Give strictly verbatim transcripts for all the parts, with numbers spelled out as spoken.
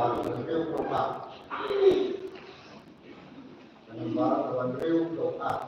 Ka nombar hynriewphew ar.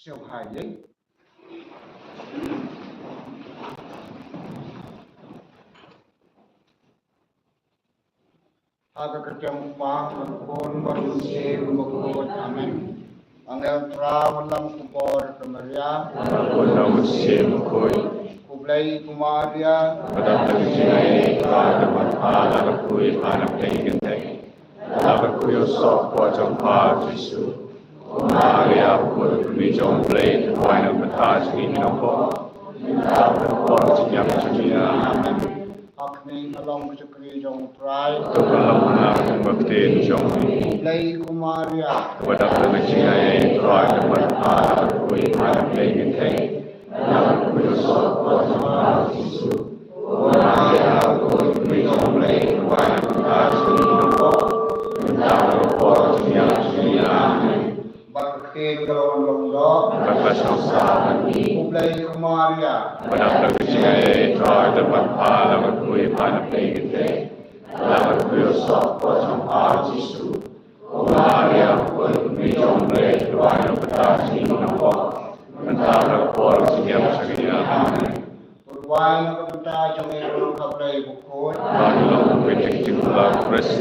Sngewbha ïa. Ha ka kyrteng u Kpa, bad u Khun, bad u Mynsiem Bakhuid. Amen. Angel Trai u wan lam ka bor, ka Maria. Bad u wan lam u Mynsiem Bakhuid. Khublei ko Maria. Ba dap da ka jingaiei, Trai u don bad pha, la ïarap pha ha pdeng ki kynthei. La ïarap ïa u soh ka por jong pha Jisu. Ko Maria, ko kmie jong U Blei, to duwai namar kata jong ngi ki nongpop, mynta bad ha ka por jingïap jong ngi. Amen. Ha khmih, ha long ka shakri jong U Trai. To ka long na ka bynta jong ngi. Khublei ko Maria. Ba dap da ka jingaiei, Trai u don bad pha, la ïarap pha ha pdeng ki kynthei. Bad ka ktien ka la wan long doh. Bad ka shong sah bad ngi. Khublei ko Maria. Ba dap da ka jingaiei, Trai u don bad pha, la ïarap pha ha pdeng ki kynthei. La ïarap ïa u soh ka por jong pha Jisu. Ko Maria, ko kmie jong U Blei, to duwai namar kata jong ngi ki nongpop, mynta bad ha ka por jingïap jong ngi. Amen. To duwai namar kata jong ngi, ko Blei bakhuid. Ba ngin long bynta ki jingpynlong Khrist.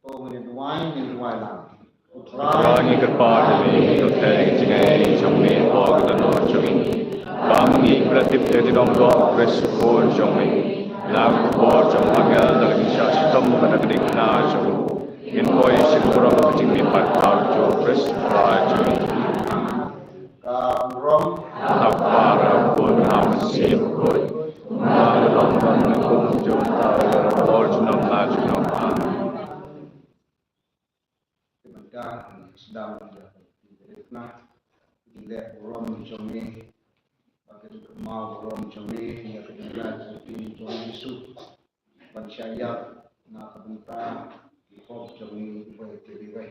To ngin duwai, ngin duwai lang. Ko Trai, ngi kyrpad ïa me, to theh ïa ka jingaiei jong me ha ka dohnud jong ngi. Ba ma ngi kiba la tip ïa ka jingdon doh u Khrist u Khun jong me, na ka bor jong u angel, da ka jingshah shitom bad na ka diengphna jong u, ngin poi sha ka burom ka jingmihpat ha u Jisu Khrist u Trai jong ngi. Ka burom ha u Kpa, ha u Khun, ha u Mynsiem Bakhuid, kumba la long, kumba long, kumba jong ka, halor junom la junom. Amen. Te mynta sdang ïa ka jingkyrkhu, ka jingleh burom jong ngi, bad ka jingkynmaw burom jong ngi ïa ka jingïaid lynti jong u Jisu. Ban shah ïap na ka bynta ki pop jong ngi iwei pa iwei.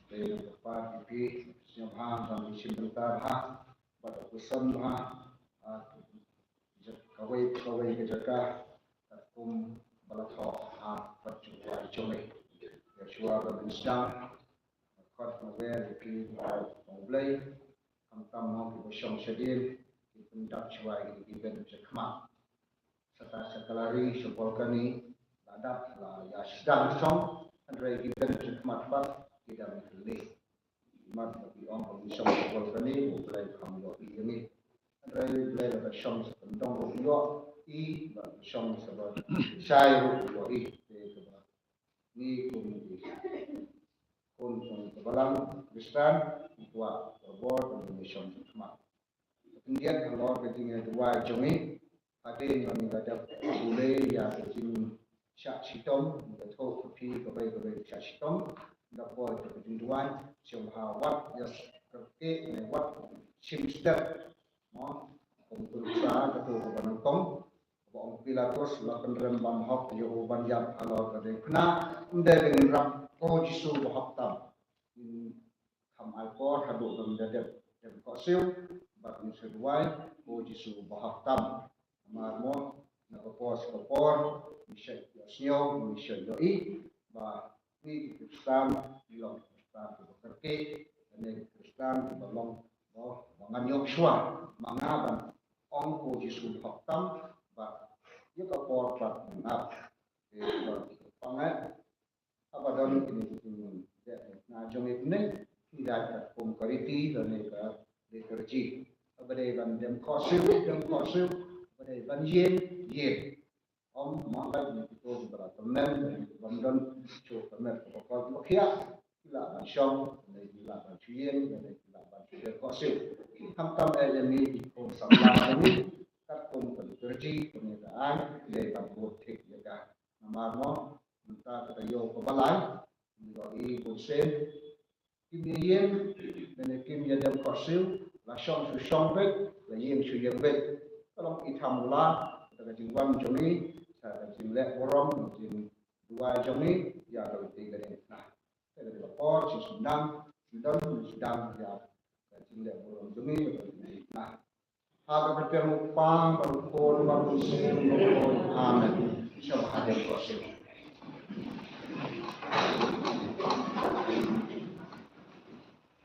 Te nga kyrpad ïa phi, sngewbha ban ïashim bynta bha bad ïakynduh bha, ah, kawei pa kawei ka jaka, katkum ba la thoh ha ka Ktien jong ngi. Ïa shuwa ban sdang, nga khot nga wer ïa phi, Blei, khamtam mo kiba shong shadien, ki pyndap shuwa ïa ki bynta shakhmat. Sha ka, sha ka lari, sha balcony, la dap, la ïa sdang shong, hynrei ki bynta shakhmat pat ki dang kylli. Mat ba ki ong ba ngi shong sha balcony, U Blei u kham ïohi ïa ngi. Hynrei U Blei lada shong sha kyndong ruh u ïohi, bad ngi shong sha ba shai ruh u ïohi. Te kaba ngi kum ki khun jong ka balang Khristan, ngi kwah barabor ba ngi shong sha khmat. Khyndiat halor ka jingduwai jong ngi, hadien ba ngi la dep pule ïa ka jingshah shitom, ngi la thoh ïa phi kawei kawei ka shah shitom, ngi la poi ïa ka jingduwai, sngewbha wat ïa kyrkieh ne wat shim step, mo, kum ka nuksa kato kaba nyngkong, kaba ong Pilatus, la pynrem bymhok ïa u ban ïap halor ka diengphna, ym dei ba ngin rap, ko Jisu ba hok tam. Ngin kham ai por haduh ba ngin da dep, dep khohsiew, bad ngin sa duwai, ko Jisu ba hok tam. Namar mo, na ka por sha ka por, ngi shait ïohsngew, ngi shait ïohi, ba ngi ki Khristan, ngi long ki Khristan kiba kyrkieh, lane ki Khristan kiba long, ba, ba ngan ïoh shuwa, ma nga ban ong ko Jisu ba hok tam, bad ïa ka por pat ngan ap. Te, ba, pang eh, Haba don kine ki jingdei na jong ngi kumne, ngi dei katkum ka riti lane ka liturgy. Haba dei ban dem khohsiew, dem khohsiew, haba dei ban ïeng, ïeng. Ym, ym lait na kito kiba la tymmen, bym don shuh ka met kaba koit ba khiah, ki lah ban shong, lane ki lah ban shu ïeng, lane ki lah ban shu dem khohsiew. Khamtam eh ïa ngi ki khun samla jong ngi, katkum ka liturgy, kumne ka aiñ, dei ban bud thik ïa ka. Namar mo, mynta ka taïew kaba lai, ngi ïohi bunsien kim ïa ïeng, lane kim ïa dem khohsiew, la shong shu shong beit, la ïeng shu ïeng beit. Ka long i tham u Lad, kata ka jingwan jong ngi, kata ka jingleh burom, jingduwai jong ngi ïa ka lynti ka diengphna. Te ka dei ka por, shu sdang, shu don, shu sdang ïa ka jingleh burom jong ngi, ka lynti ka diengphna. Ha ka kyrteng u Kpa, bad u Khun, bad u Mynsiem Bakhuid. Amen. Sngewbha ban ïeng khohsiew.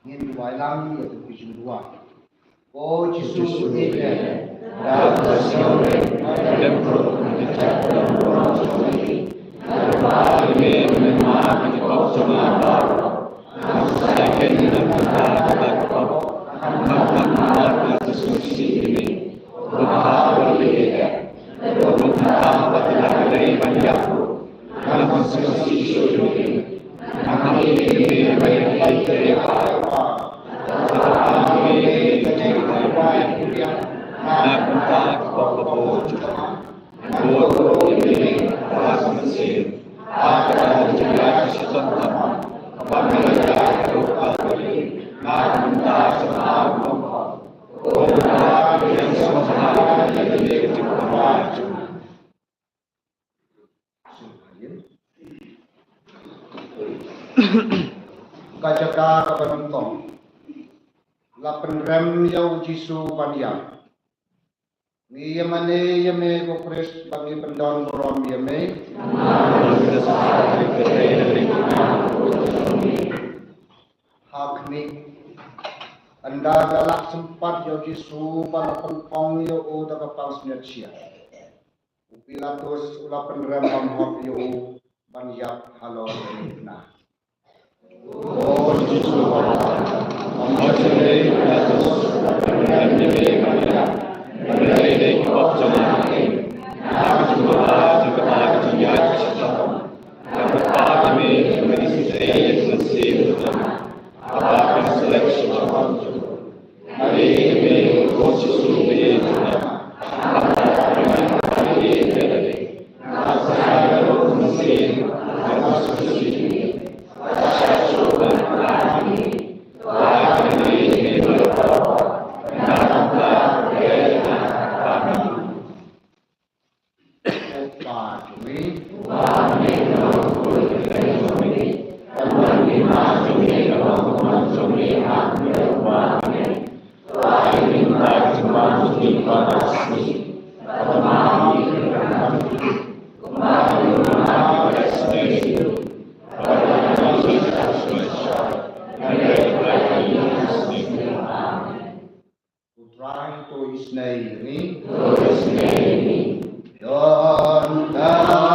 Ngin duwai lang ïa ka jingduwai. Ko Jisu, ïeit ïa nga. Da ka siaw lem, lem ruh na ka jaka burom jong me. Naba ïa me, me mad ïa ki pop jong nga baroh. Nga sngewsih na ka bynta jong ki pop. Nga mad ïa ka jingsngewsih ïa me. Ko Kpa ba ïeit, ko Kpa ba tynrai ban ïap ruh. Nga sngewsih shuh ïa me. Nga ïeit ïa me ba ïeit ïa me. Na ka bynta ki pop baroh jong nga. Bud ruh ïa me ha ka mynsiem. Ha ka jingïaid shitom tam. Ba me la ïaid haduh Kalbari. Na ka bynta jong nga u nongpop. Ko Kpa ba ïeit, sngewbha ïa me ka jingpynbna jong nga. Ka jaka kaba nyngkong. La pynrem ïa u Jisu ban ïap. Ngi ïa mane ïa me ko Khrist ba ngi pyndon burom ïa me. Ha khmih, ynda ka la sympat ïa u Jisu ba la pynpong ïa u da ka pansngiat shyiap, u Pilatus u la pynrem ban hok ïa u ban ïap halor ka diengphna. U Trai to isynei ïa ngi. To isynei ïa ngi. Ïa ngi aro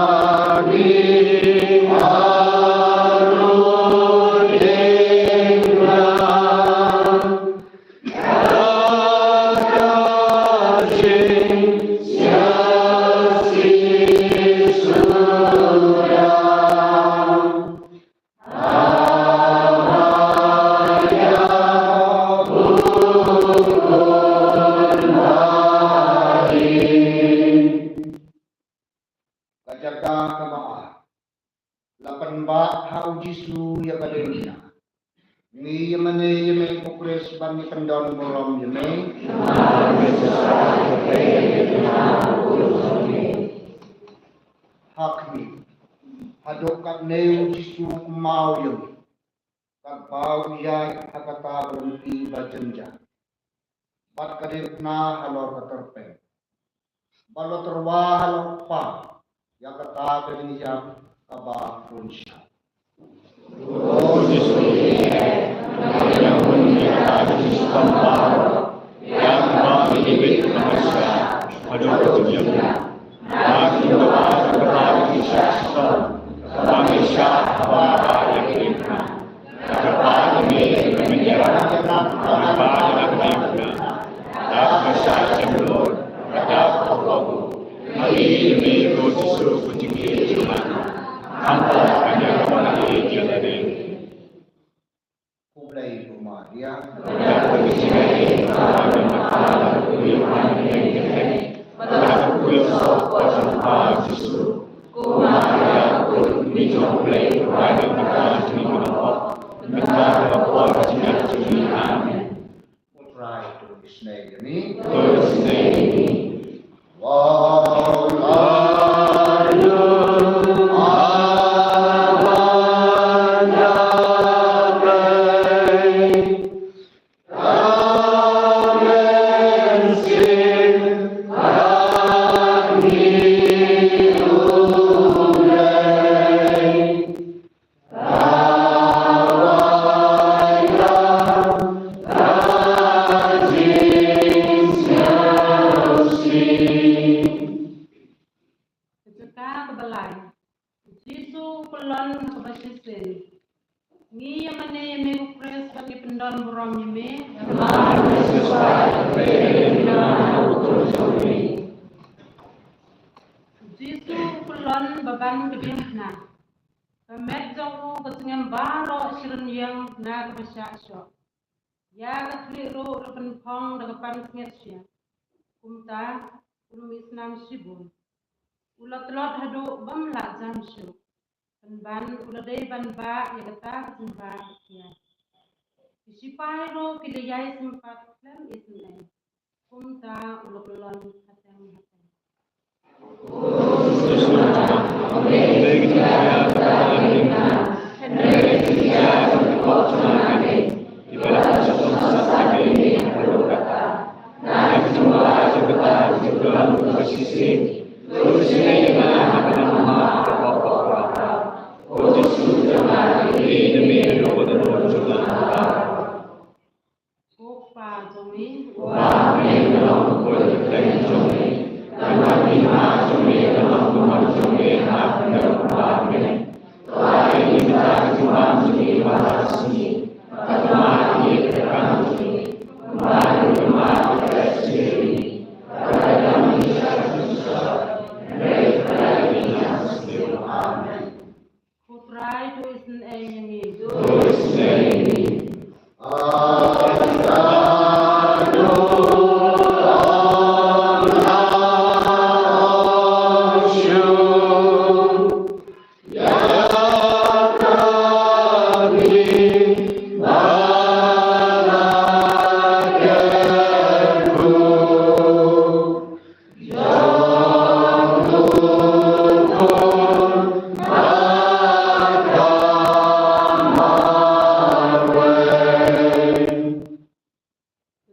dei na ka jingïaid shisha. Ka jaka kaba ar. La pynbah ha u Jisu ïa ka diengphna. Ngi ïa mane ïa me ko Khrist ba ngi pyndon burom ïa me. Ha khmih, haduh katne u Jisu u kynmaw ïa ngi. Katba u ïaid ha kata ka lynti ba jynjar. Bad ka diengphna halor ka tyrpeng. Bad la tyrwa halor u Kpa ïa kata ka jingïap kaba bun shai. Khublei ko Maria. Amen. U Trai to isynei ïa ngi. To isynei ïa ngi. burom ïa me. U Jisu u kyllon ba ban ka diengphna. Ka met jong u ka jingim baroh shi rynïeng na kaba shah shoh. Ïa ka khlieh ruh la pynphong da ka pansngiat sha. Kumta u la mih snam shibun. U la tlot haduh bym lah jan shuh. Pynban u la dei ban bah ïa kata ka jingbah ka kiad. Ki sipai ruh ki la ïai sympat khlem isynei. Kumta u la kyllon hateng hateng. Ko Pa jong ngi. Ko Trai, to isynei ïa ngi.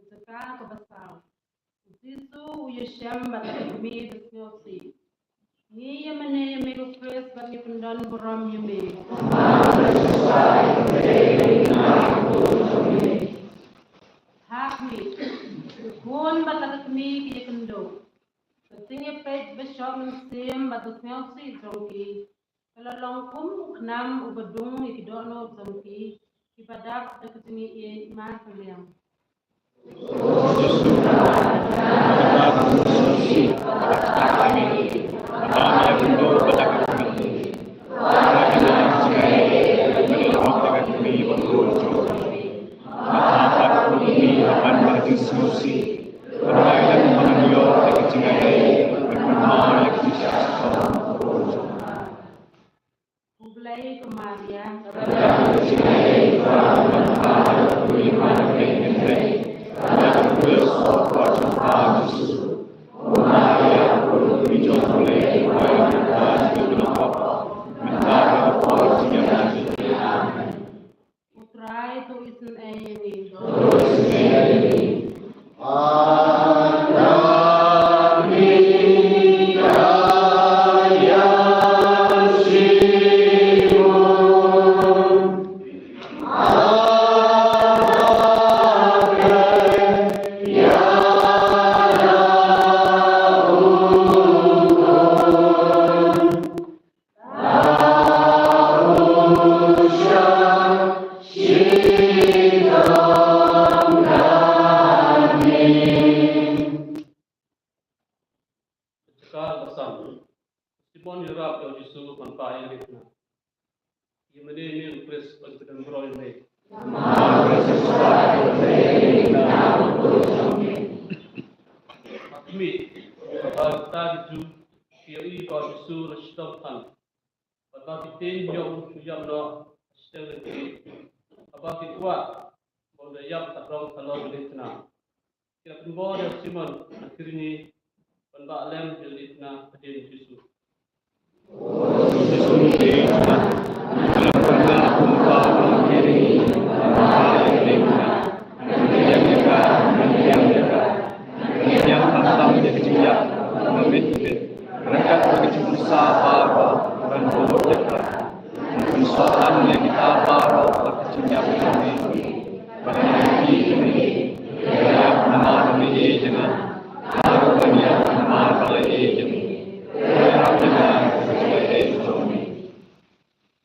Ka jaka kaba saw. U Jisu u ïashem bad ka kmie basngewsih. Ngi ïa mane ïa me ko Khrist bad ngi pyndon burom ïa me. Ha khmih, u khun bad la ka kmie ki ïakynduh. Ka jingïapeit ba shoh mynsiem bad basngewsih jong ki ka la long kum u khnam uba dung ïa ki dohnud jong ki kiba dap da ka jingïeit ma ka liang. Khublei ko Maria. U Trai to isynei ïa ngi. Ka jaka kaba san. Simon u ïarap ïa u Jisu ban bah ïa lade na. Ïa mane ïa me ko Khrist, ban pynbor ïa me. Ha khmih, haba kita ki Jiw ki ïohi ba u Jisu u la shitom than. Bad ba ki tieng ïa u ïap noh shiteng lynti. Haba ki kwah ba un da ïap ha rong halor ka diengphna, ki la pynbor ïa u Simon ha Kirini ban bah lem ïa ka diengphna hadien u Jisu.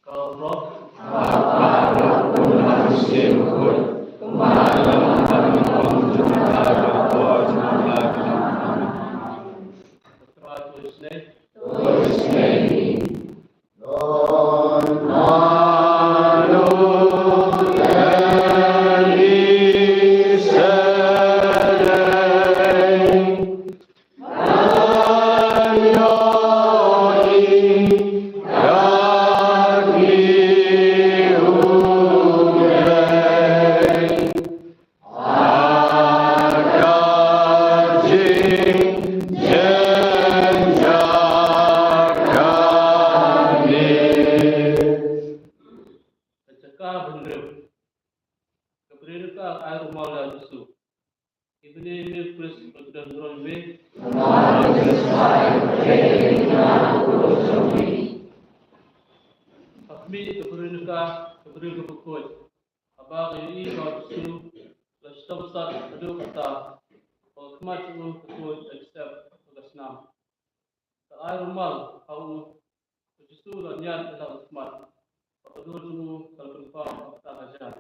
Ka roh. Jisu Khrist, ba don burom ïa me. Khmih, ka briew ka, ka briew kaba khuid. Haba ka ïohi ba u Jisu la shitom sat haduh katta, ka khmat jong u ka khuid da ka sep bad ka snam. Ka ai rumal ha u, u Jisu la ñiad ïa la u khmat, bad ka dur jong u ka la pynpaw ha ka kata ka jar.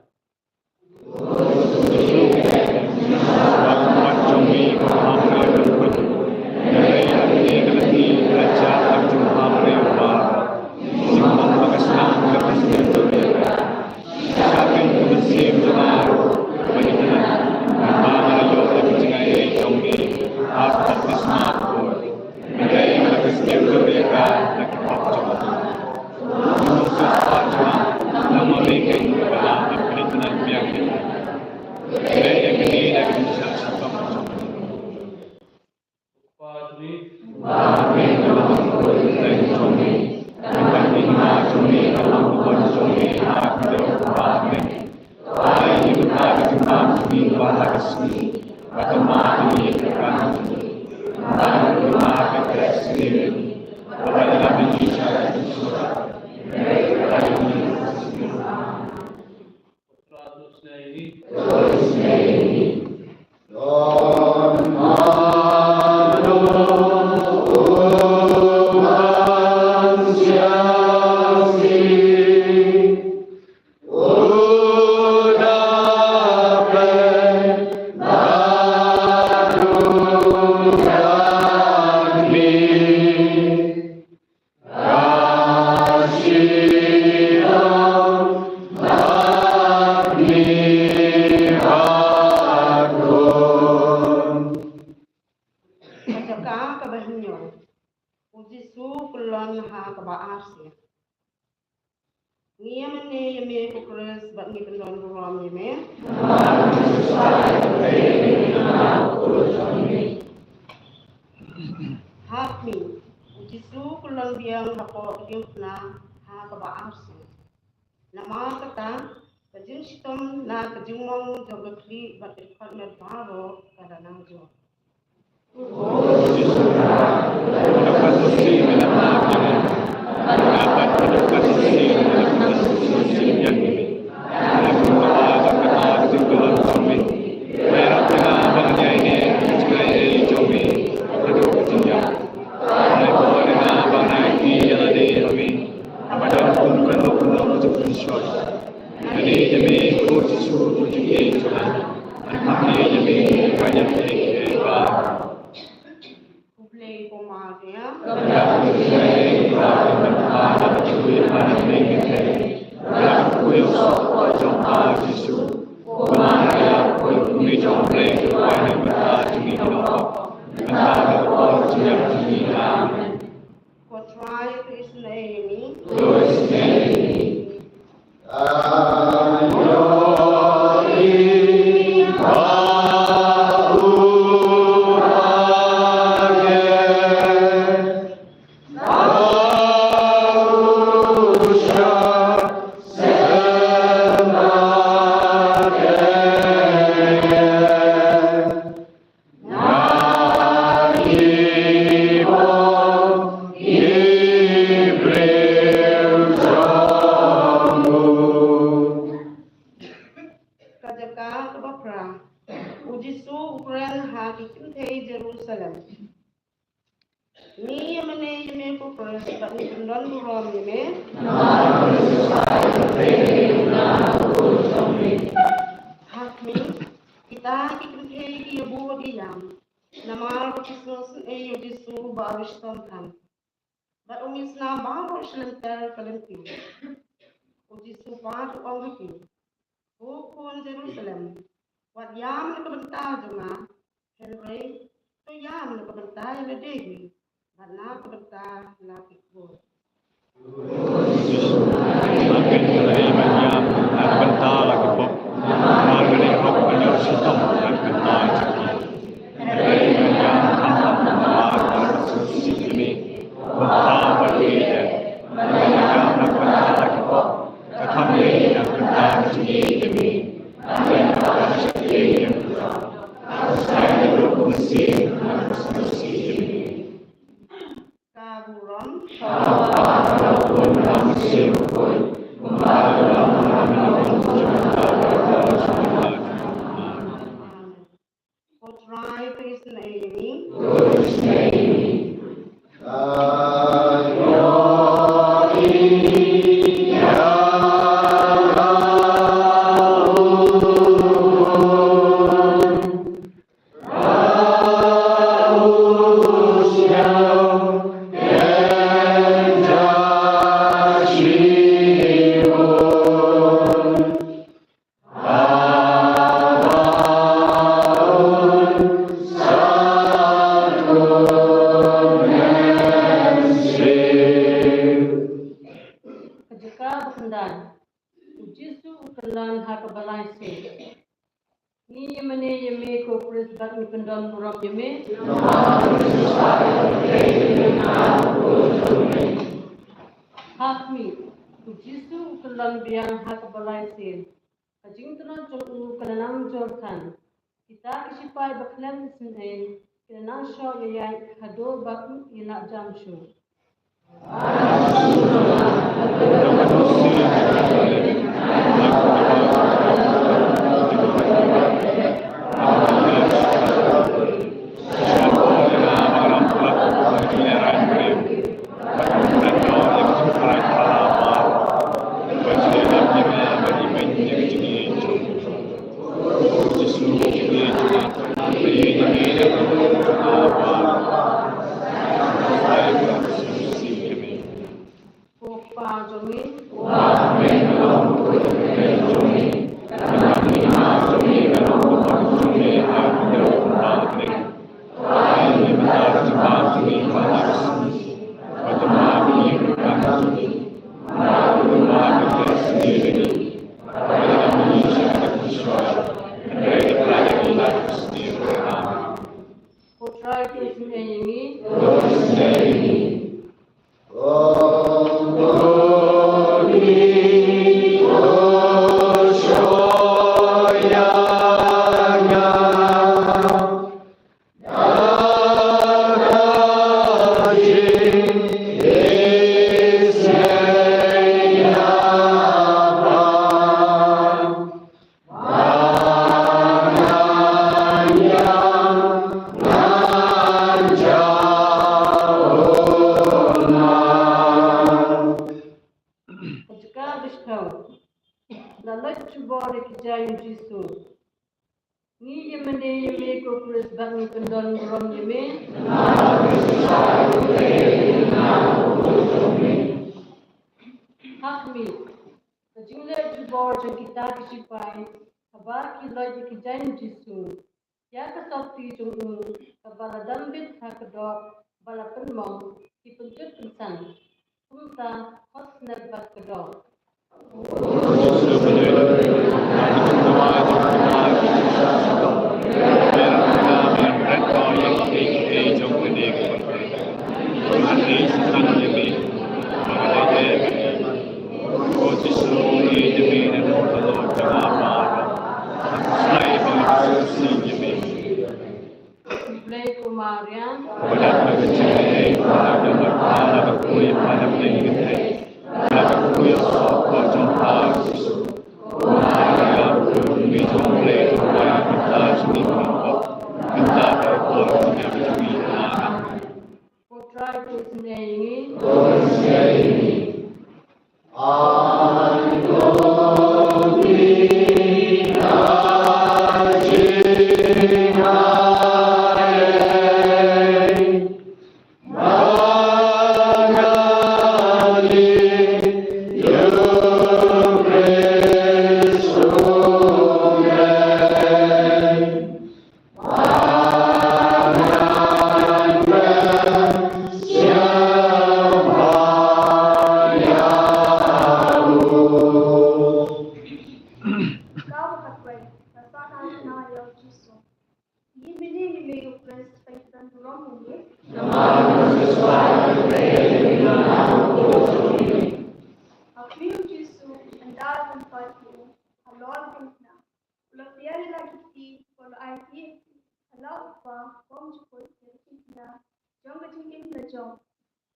Ka jaka kaba hynñiew. U Jisu u kyllon ha kaba arsien. Ngi ïa mane ïa me ko Khrist bad ngi pynlong burom ïa me. Ha khmih, u Jisu u kyllon biang hapoh ka diengphna ha kaba arsien. Namar kata, ka jingshitom na ka jingmong jong ka khlieh bad ka dkhot met baroh ka la nang jop. Khublei ko Maria. Ko Trai, to isynei ïa ngi. Ka jaka kaba phra. U Jisu u kren ha ki kynthei Jerusalem. Ngi ïa mane ïa me ko Khrist bad ngi pynlong burom ïa me. Ha khmih, kita ki kynthei ki ïa buh ïa ïam. Namar ba ki sngewsynei ïa u Jisu ba u la shitom than. Bad u mih snam baroh shi lynter ka lynti. U Jisu pat u ong ha ki, ko khun Jerusalem, wat ïam na ka bynta jong nga, hynrei to ïam na ka bynta ïa lade hi, bad na ka bynta la ki khun. Ka burom. Ko Trai, to isynei ïa ngi. Ka jaka ba khyndai. U Jisu u kyllon ha kaba lai sien. Ngi ïa mane ïa me ko Khrist bad ngi kyndon burom ïa me. Ha khmih. U Jisu u kyllon biang ha kaba lai sien. Ka jingtynrai jong u ka la nang jur than. Kita ki shipai ba khlem isynei ki la nang shoh ïaid haduh ba u ïaleh jam shuh. Ko Pa jong ngi. Ko Trai, to isynei ïa ngi. Ka jaka ba shiphew. La leit jubor ïa ki jaiñ u Jisu. Ngi ïa mane ïa me ko Khrist bad ngi kyndon burom ïa me. Ha khmih. Ka jingleit jubor jong kita ki shipai haba ki leit ïa ki jaiñ u Jisu. Ïa ka sopti jong u kaba la dam bit ha ka doh ba la pynmong ki pynjot pynsan. Kumta khot snet bad ka doh. Blei ko Maria. Ko Trai, to isynei ïa ngi. Ngi mane ngi mane ïa u Khrist, pynban burom ïa u. Ha khmih u Jisu, ynda la pynkoit ïa u halor ka khynnah, u la pynïar ïa la ki kti, u la ai ïa ki ha la u Kpa kum jingkhuid ïa ka jingim la jong,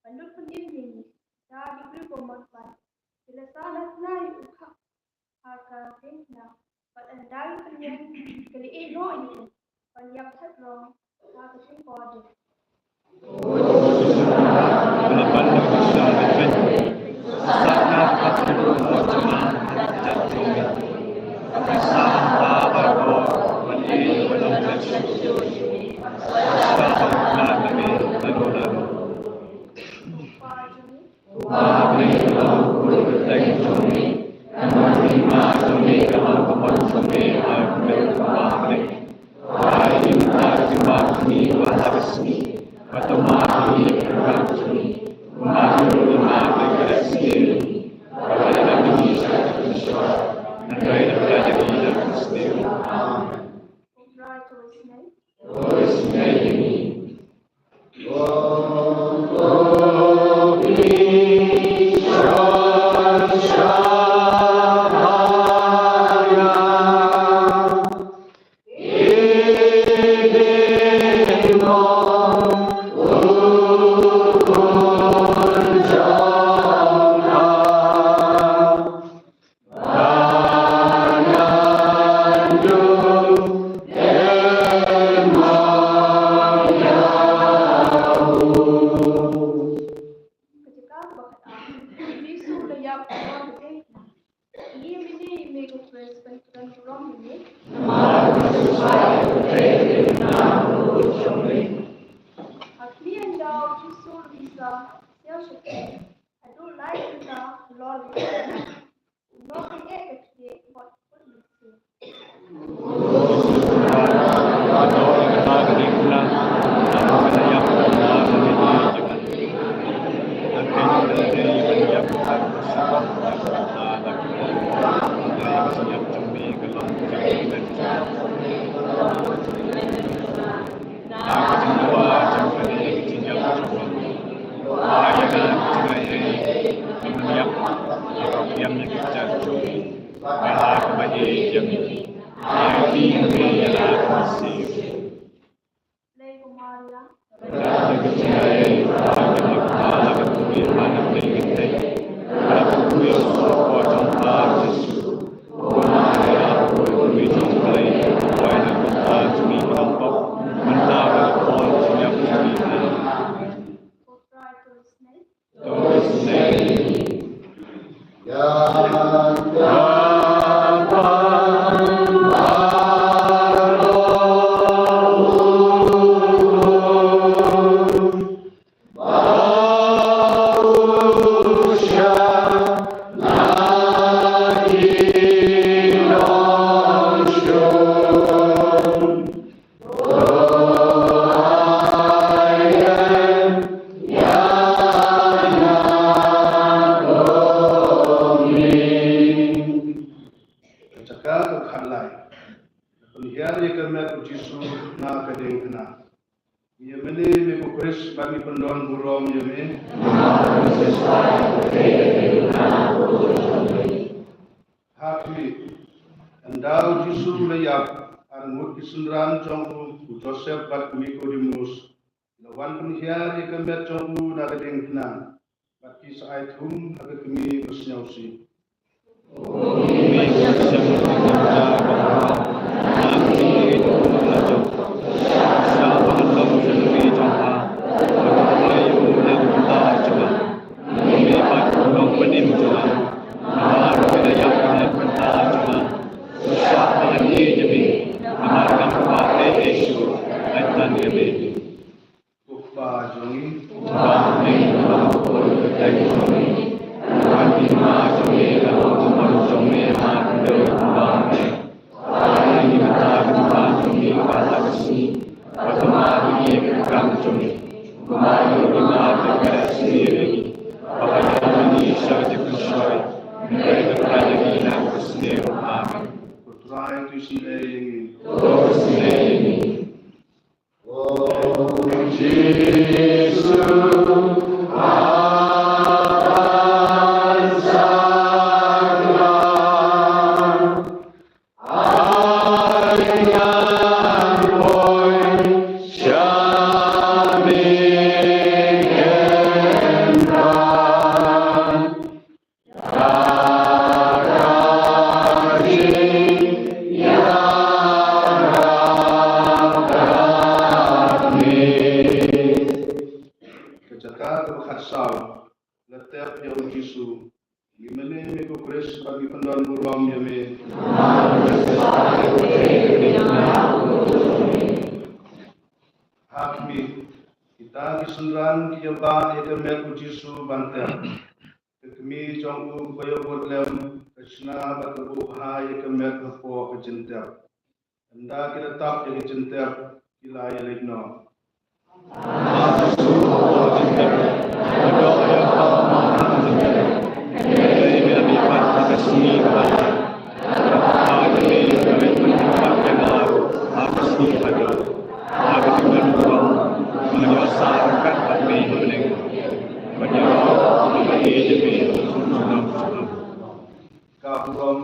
ban lut pynim ïa ngi da ki briew ba mut ban. Ki la sah na tnai u khak ha ka diengphna, bad ynda ki pynïeng ki la ïeh noh ïa u ban ïap thait rong ha ka jingkordit. Ka jaka kaba khatar, U Jisu u la ïap halor ka diengphna. Ngi mynne ïa me ko Khrist ban kren burom ïa me. Ha khmih, ynda U Jisu u la mih sha syiar shatei, haduh lai kynta halor lynti, u nongpynim ka khlieh bad u kut mynsiem. Ka jaka ka khatlai. Pynhiar ïa ka met U Jisu na ka diengphna. Ngi ïa mynne ïa me ko Khrist bad ngi pyndonburom ïa me. Ha khmih, ynda U Jisu u la ïap, arngut ki synran jong u, u Joseph bad u Nikodemus, ki la wan pynhiar ïa ka met jong u na ka diengphna, bad ki sa ai thum ha ka kmie ba sngewsih. Ko Kpa jong ngi. Uba ha ka por ka dei jong ngi. Ban pynbna jong ngi ka long ka mon jong ngi ha ka dei uba ha ka dei. Ba ngi mynta ka mon jong ngi ka la ka sngi. Ba ka ma ngi ka kam jong ngi. Ba ngi mynta ka ka sngi ngi. Ba ka ya ngi sha ka jingpynshoi. Ngi ka ka ngi na ka sngi. Amen. Ko Trai to sngewbha ïa ngi. To sngewbha ïa ngi. Ka jaka kaba khatsaw, la tep ïa u Jisu. Ngi mane me ko Khrist bad ngi pyndon burom ïa me. Ha khmih, kita ki synran ki ïa bah ïa ka met u Jisu ban tep. Ka kmie jong u kaba ïa bud lem, ka shna bad ka buh bha ïa ka met hapoh ka jingtep. Ynda ki la tap ïa ka jingtep, ki la ïa leit noh. Ka burom.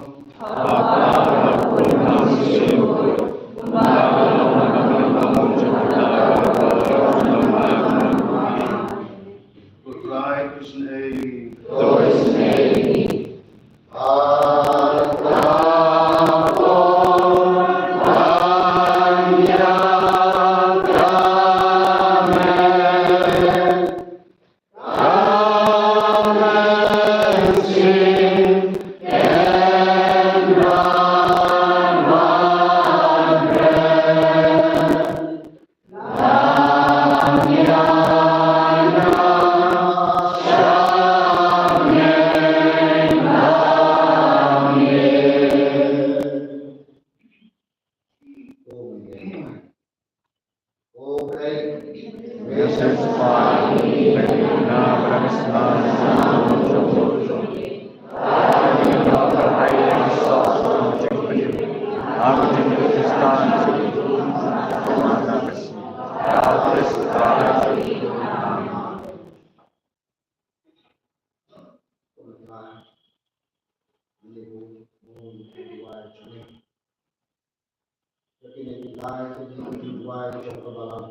Kine ki lai kine ki duwai jong ka balang,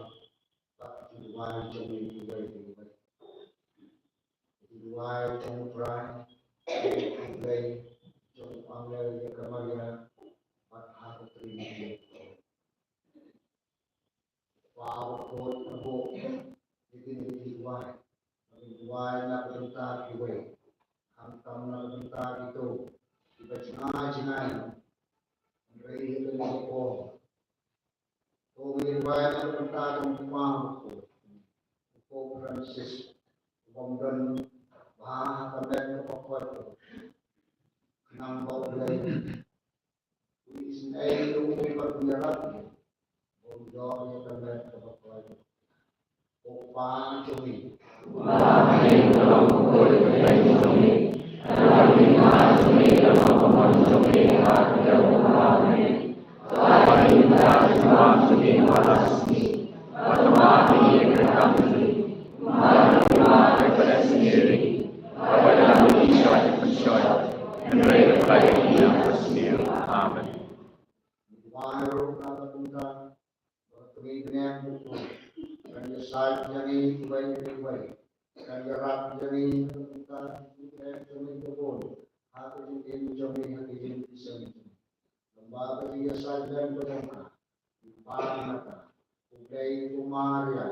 bad ki duwai jong ngi kiwei kiwei. Ki duwai jong U Trai, ki duwai jong u angel ïa ka Maria, bad ha ka Trinity. Kpa bakhuid, ka buh ïa kine ki duwai. Ngi duwai na ka bynta kiwei, khamtam na ka bynta kito kiba jngai jngai, hynrei ïa kane ka por. To ngin duwai na ka bynta jong u Kpa bakhuid, u Pope Francis, u bym don bha ha ka met kaba koit, khnang ba U Blei u isynei ïa u bad u ïarap ïa u ban ïoh ïa ka met kaba koit. Ko Kpa jong ngi. Amen. Ba ka kmie kane ka buh, kan ïasaid ïa ngi uwei pa uwei, kan ïarap ïa ngi na ka bynta ki jingeh jong ngi ki bun, ha ka jingim jong ngi, ha ka jingïaseng jong ngi. Lyngba ka jingïasaid lem ka jong ka, ngi pan ha ka, U Blei, ko Maria.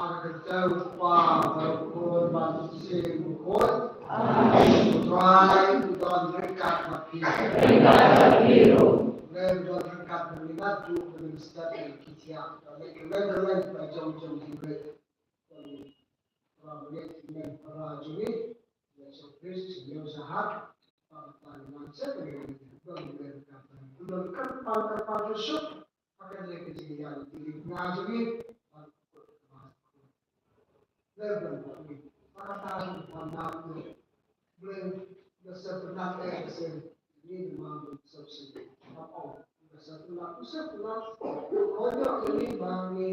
Ar ka dei u Kpa, bad u Khun, bad u Mynsiem Bakhuid. Amen. U Trai u don ryngkat bad phi. Ryngkat bad phi ruh. Lem u don ryngkat bad ngi, naduh mynstep ïa ki thiah, bad leit kylleng kylleng ba jong jong ki briew. Para bangeit, ki mem para jong ngi, Ïa Jisu Khrist, ïa u Sahak, bad u Trai, u Mynsiem Bakhuid, u don ryngkat bad ngi, u don kyrpang kyrpang kyrsiew. Ba ka jingïaid ka jingïaid jong ngi, ban kut ban kut. Leh ban kut ngi. Ba kata ban nang ngi. Blei da sngewtynnat, eh, da sngewtynnat ngi, ban sngewtynnat. Ba ong da sngewtynnat, u sngewtynnat. Koit ïa ngi ba ngi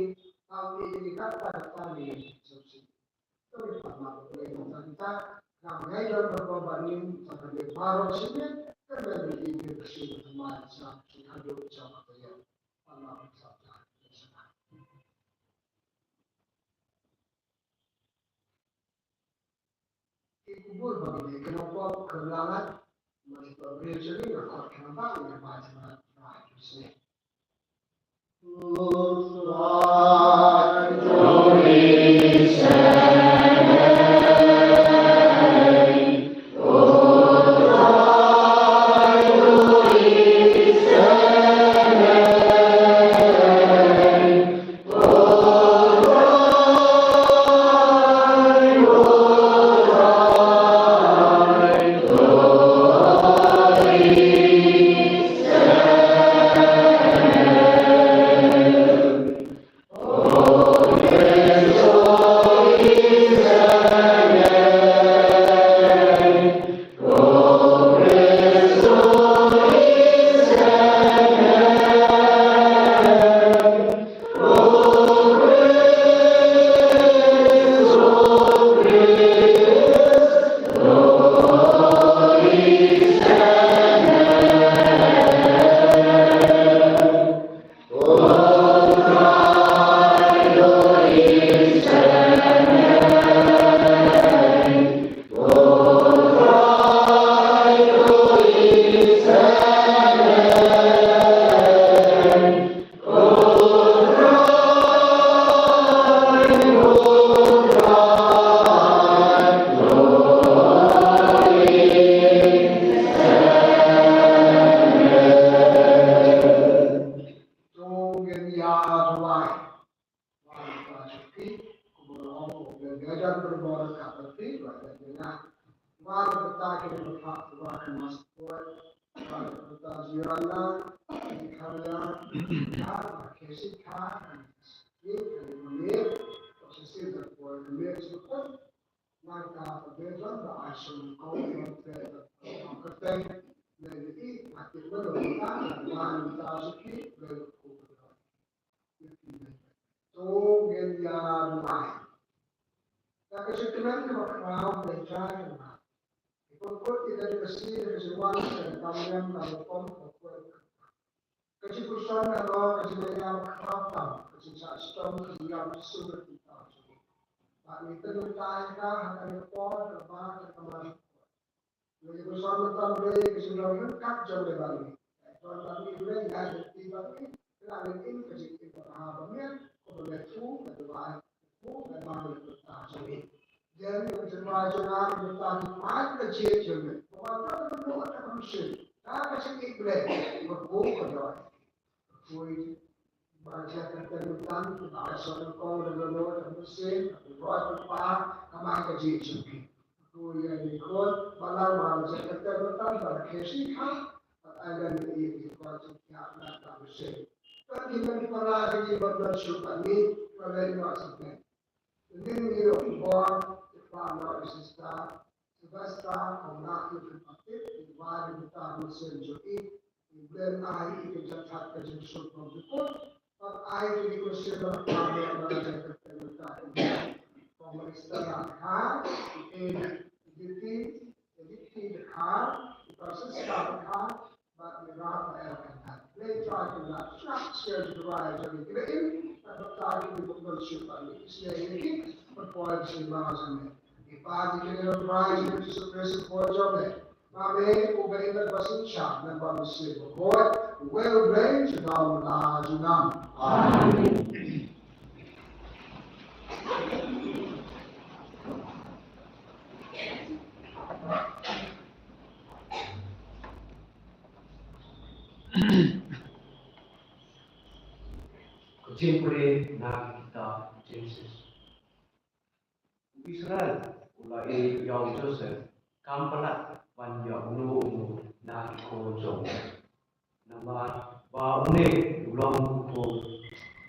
tau ïa ngi kata kata ngi sngewtynnat. Ba la kata ki la phah ba ka mas kuat. Ba la kata jiran la ki kharya ka ba ke si ka ki ka ni ni ko si si da ko ni si ko. Nangta ka bevan ba ai shong ko ba te ba ka te. Ne ni i ma ki ma lo ta ba ta ki be ko. To ngin ïa duwai. Da ka jingkmen kaba khraw Blei Trai jong nga. Ki pynkhot ïa ka jingkyrkhu, ka jingwan, ka jingkam lem, ka rukom, ka rukom. Ka jingkyrshan halor ka jingmyntoi kaba khraw tam, ka jingshah shitom, ka jingïap jingsuk, ka jingthaw jingmut. Bad ngi pynmynta ïa ka ha kane ka por kaba kaba Ngi ïa pynshong mynta Blei ka jingdon ryngkat jong me bad ngi. Ka jingdon bad ngi Blei ïa ka jingim bad ngi. Ka la ngi im ka jingim ba ha ba miat ko ba me thu ka duwai ko ka ba me ta jong ngi. Ïa ngi ka jingduwai jong nga ka jingduwai ka jingim jong me. Ko ba ka ba me ka ba me shin. Ka ka jingim Blei ko ko ka duwai. Ko Ba jia ka teng mynta, ba ai sha ka kong da lano da mynsiem, ka roi ka pa, ka mai ka ji jong ki. Ko ïa ni ko, ba la ba jia ka teng mynta, ba la khe shi kha, ba ai da ni i ki ko jia ki na da mynsiem. Ba ki men para ki ba da shu ba ni, ba le ma sa teng. Ning ïoh bor, pa no sister, Sylvester, ong na ïoh ki patit, ki wai ki ta mynsiem jong i, i blem ai i ki jathat ka jingsuk kong jukut, bad ai ki ki mynsiem ba ka ïoh na ka jathat ka jingta i. Kong Marista na ka, i Edith, i Edith na ka, i Francisca na ka, Bad ngi rap ïa ka kyrteng Blei Trai, ki la shah sha jingduwai jong ngi. Ki la im, bad bad ki bym don shuh, bad ngi isynei ïa ki, bad poi sha ma jong ngi. Ngi pan ïa ki ïa ka rai jong U Jisu Khrist u Khun jong ngi. Ma me, u ba im bad ba sngewsih, nang ba mynsiem bakhuid, uwei U Blei, junom la junom. Amen. Ka jingpule na ka kitab Genesis. U Israel u la ïoh ïa u Joseph kam palat ban ïoh uno uno na ki khun jong u. Namar ba une u long u khun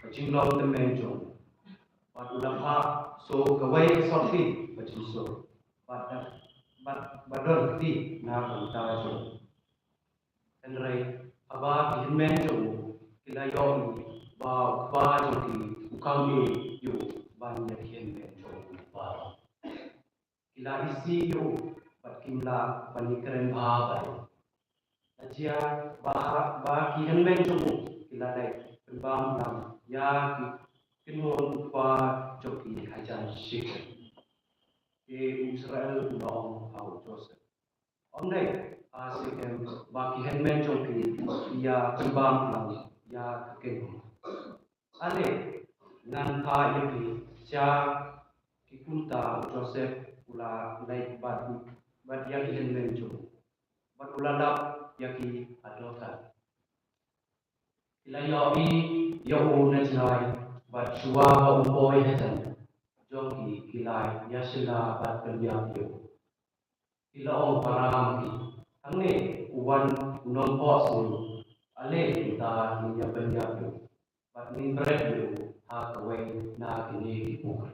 ka jinglong tymmen jong u. Bad u la phah shuh kawei ka sotti ka jingsuk. Bad bad bad don kti na ka bynta jong u. Hynrei haba ki hynmen jong u ki la ïohi ba u kpa jong ki u kam ïa u ban ïa ki hynmen jong u baroh. Ki la isih ïa u bad kim lah ban ïakren bha bad u. La jia ba ba ki hynmen jong u ki la dei pynbam lang ïa ki kynhun u kpa jong ki hajan Shekem. Te u Israel u la ong ha u Joseph, Ym dei ha Shekem ba ki hynmen jong phi ki ïa pynbam lang ïa ka kynhun. Ale ngan phah ïa phi sha ki kumta. U Joseph u la leit bad bad ïa ki hynmen jong u bad u la lap ïa ki ha Dothan. Ki la ïohi ïa u na jngai bad shuwa ba u poi hajan jong ki ki la ïa shna bad pynïap ïa u. Ki la ong para ma ki, hangne u wan u nongphohsniew, ale mynta ngin ïa pynïap ïa u bad ngin bret ïa u ha kawei na kine ki pukri.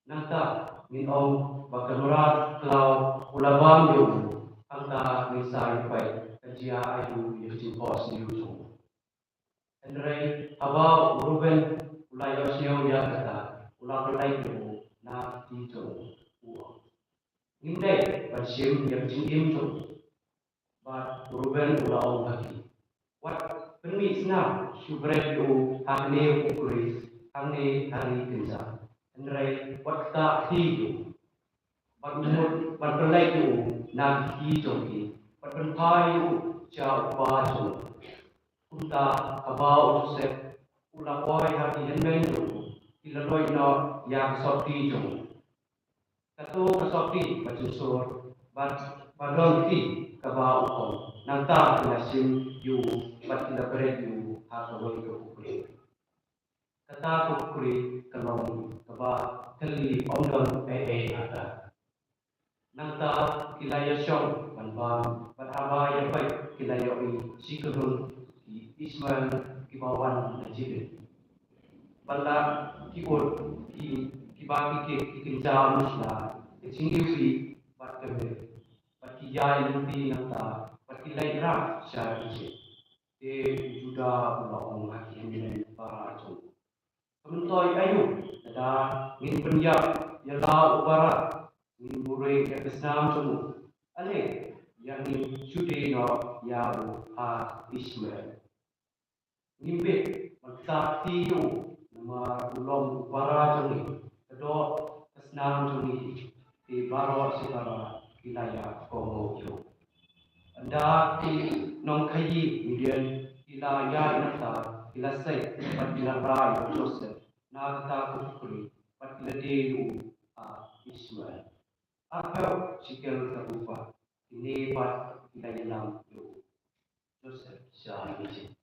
Nangta ngin ong ba ka mrad khlaw u la bam ïa u, hangta ngin sa ïa peit ka jia aïu ïa ka jingphohsniew jong u. Hynrei haba u Reuben u la ïohsngew ïa kata, u la pyllait ïa u na ka kti jong u, u ong, ngim dei ban shim ïa ka jingim jong u. Bad u Reuben u la ong ha ki, wat pynmih snam shu bret ïa u ha kane u pukri hangne ha ri kynja, hynrei wat ktah kti ïa u. Bad u mut ban pyllait ïa u na ki kti jong ki bad pynphai ïa u sha u kpa jong u. Kumta haba u Joseph u la poi ha ki hynmen jong u, ki la loit noh ïa ka sotti jong u. Kato ka sotti ka jingsur bad ba don kti kaba u khon. Nangta ki la shim ïa u bad ki la bret ïa u ha kawei ka pukri. Kata ka pukri ka long kaba thylli, ym don ei ei ha ka. Nangta ki la ïashong ban bam, bad haba ïa peit ki la ïohi shi kynhun ki Ishmael kiba wan na jingim. Bad la ki ud ki, kiba ki kit ki kynja mushla, ka jingiwbih bad ka mir, bad ki ïai lynti nangta, bad ki leit rah sha Ijipt. Te u Judah u la ong ha ki hynmen para jong u, ka myntoi aïu lada ngin pynïap ïa la u para, ngin buhrieh ïa ka snam jong u? Ale, ïa ngin shu die noh ïa u ha Ishmael. Ngim bit ban ktah kti ïa u, namar u long u para jong ngi, ka doh ka snam jong ngi hi. Te baroh shipara ki la ïa kohnguh ïa u. Ynda ki nongkhaïi Midian ki la ïaid nangta, ki la sait bad ki la rai ïa u Joseph na kata ka pukri, bad ki la die ïa u ha Ishmael. Arphew shekel ka rupa, kine pat ki la ïalam ïa u Joseph sha Ijipt.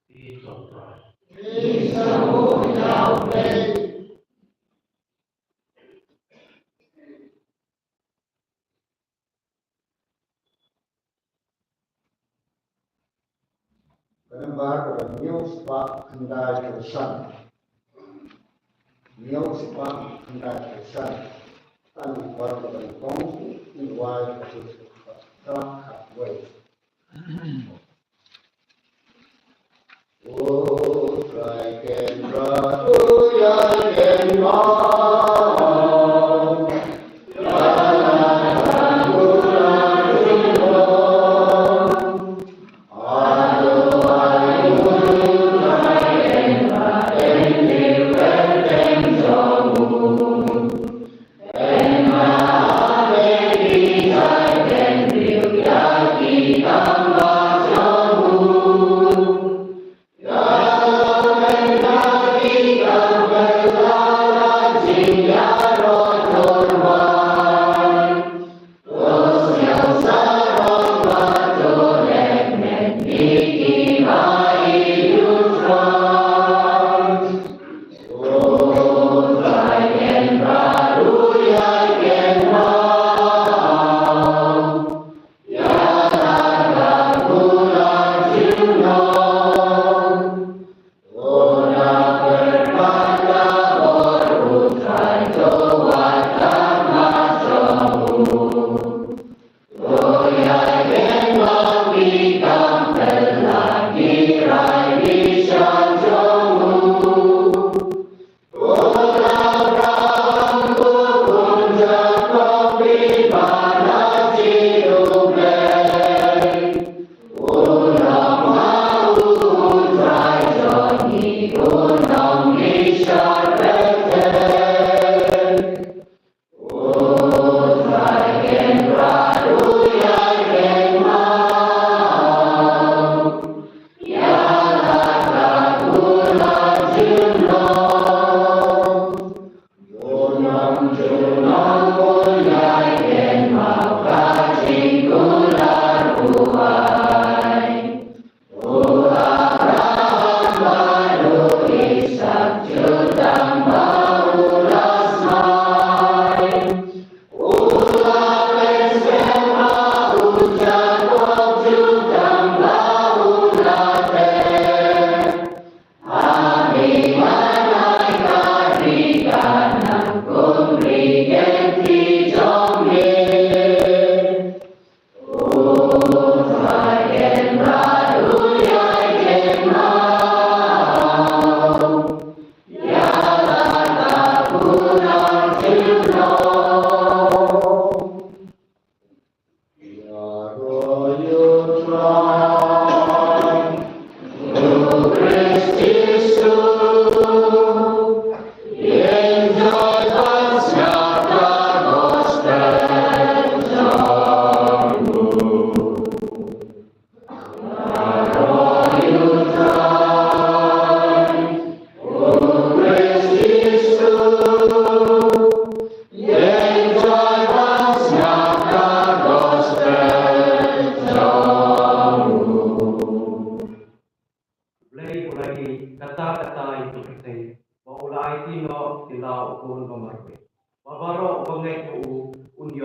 Ki jong Trai. Ka nombar kaba hynñiew spah khyndai phew san. Hynñiew spah khyndai phew san. Tang uwei uba nyngkong, uwei uba khatwei.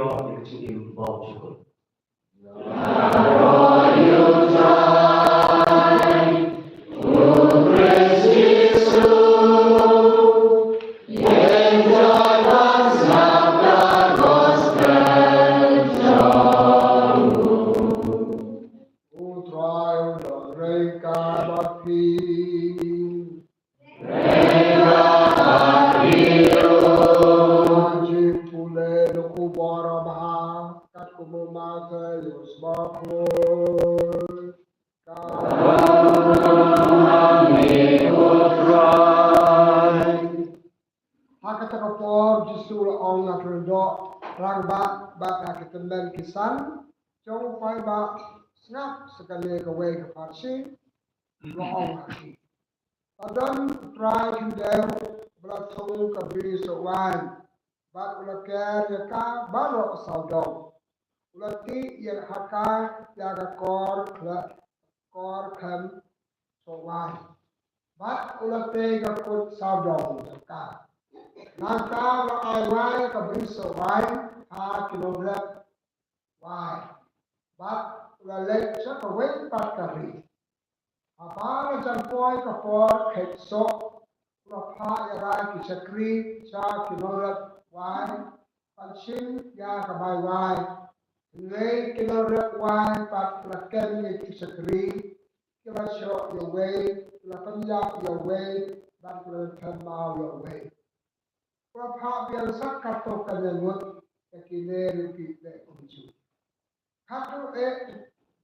ïa ka jingim ba u shukor. U Trai u la rei ka bad phi. Jingpule na u Baroh Bha, kat kum u Mathaios ba pule. Ha kata ka por Jisu u la ong ha ki rangbah, rangbah bad ha ki tymmen ki san jong u paidbah, sngap sa kane kawei ka parshi, u la ong ha ki. La don u trai khyndew ba la thung ka bri sohwaiñ, bad u la ker ïa ka baroh sawdong. U la tih ïa ha ka ïa ka kor khlem, kor khlem sohwaiñ, bad u la tei ka kut sawdong jong ka. Nangta u la ai wai ïa ka bri sohwaiñ ha ki nongrep wai, bad u la leit sha kawei pat ka ri. Haba la jan poi ka por kheit soh, u la phah ïa ki shakri sha ki nongrep wai ban shim ïa ka bai wai. Hynrei ki nongrep wai pat ki la kem ïa ki shakri, ki la shoh ïa uwei, ki la pynïap ïa uwei, bad ki la pynmaw ïa uwei. U la phah biang sa katto katne ngut ïa kine ruh ki leh kumjuh. Katto eh u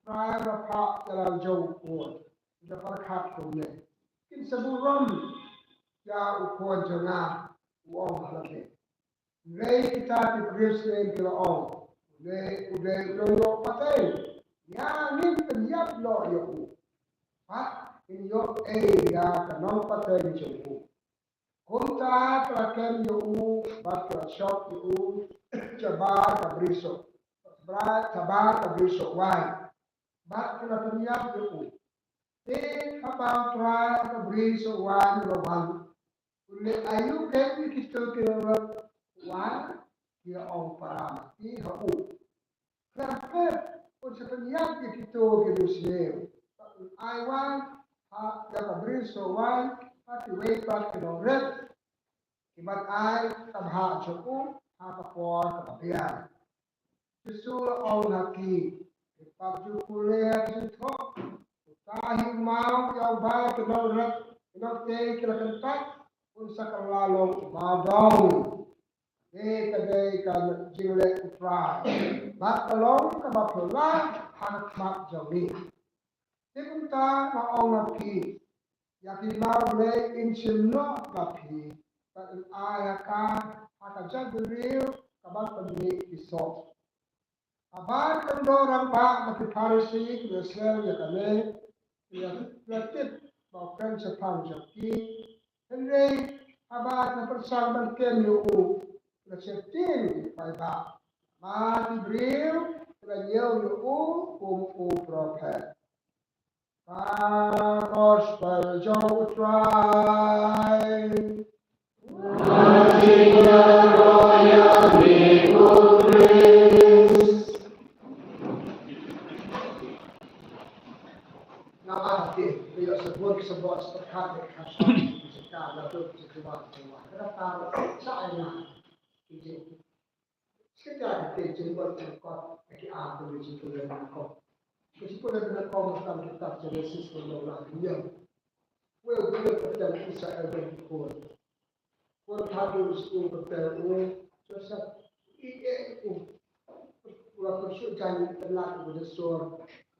trai u la phah ïa la u jong u khun, u la pyrkhat kumne: Kin sa burom ïa u khun jong nga, u ong ha lade. Hynrei kita ki briew syiem ki la ong: U dei, u dei u nongïoh pateng. Ïa ngin pynïap noh ïa u, bad ngin ïoh ei ïa ka nongpateng jong u. Kumta ki la kem ïa u bad ki la shop ïa u shabar ka bri soh, shabar ka bri sohwaiñ, bad ki la pynïap ïa u. Te haba u trai ka bri sohwaiñ u la wan, u leh aïu kein ïa kito ki nongrep wai? Ki la ong para ma ki ha u: Khlem pep un sa pynïap ïa kito ki riewsniew, bad un ai wai ha ïa ka bri sohwaiñ ha kiwei pat ki nongrep, ki ban ai ka bhah jong u ha ka por kaba biang. Jisu u la ong ha ki: Phi pat ju pule ha ki jingthoh, uta hi u maw ïa uba ki nongrep, ki nongtei ki la kyntait, un sa kylla long uba dong. Te ka dei ka jingleh u Trai, bad ka long kaba phylla ha khmat jong ngi. Te kumta nga ong ha phi, ïa ki mawblei in shim noh na phi, bad in ai ha ka, ha ka jaitbynriew kaban pynmih ki soh. Haba ki lyngdoh rangbah bad ki Pharisi ki la ïohsngew ïa kane, ki la, ki la tip ba u kren shaphang jong ki. Hynrei haba ki la pyrshang ban kem ïa u, ki la sheptieng ïa u paidbah. Namar ki briew ki la ñiew ïa u kum u prophet. Ka gospel jong u Trai. Nga ba te, te ïoh sa bun sa bun sa khat de khat sa ka la tu sa kuba sa kuba. Ka ta sa ai na. Kita ka te jingmut jingkot ka ki ar ka jingpule na ko. Ka jingpule na ko ma kam kitab Genesis ko lo la ïa. Wei u Blei u pyntan Israel ban ki khun. Khun Pharaoh u pyntan u Joseph i e u. U la pynshut jan i pynlait u da sur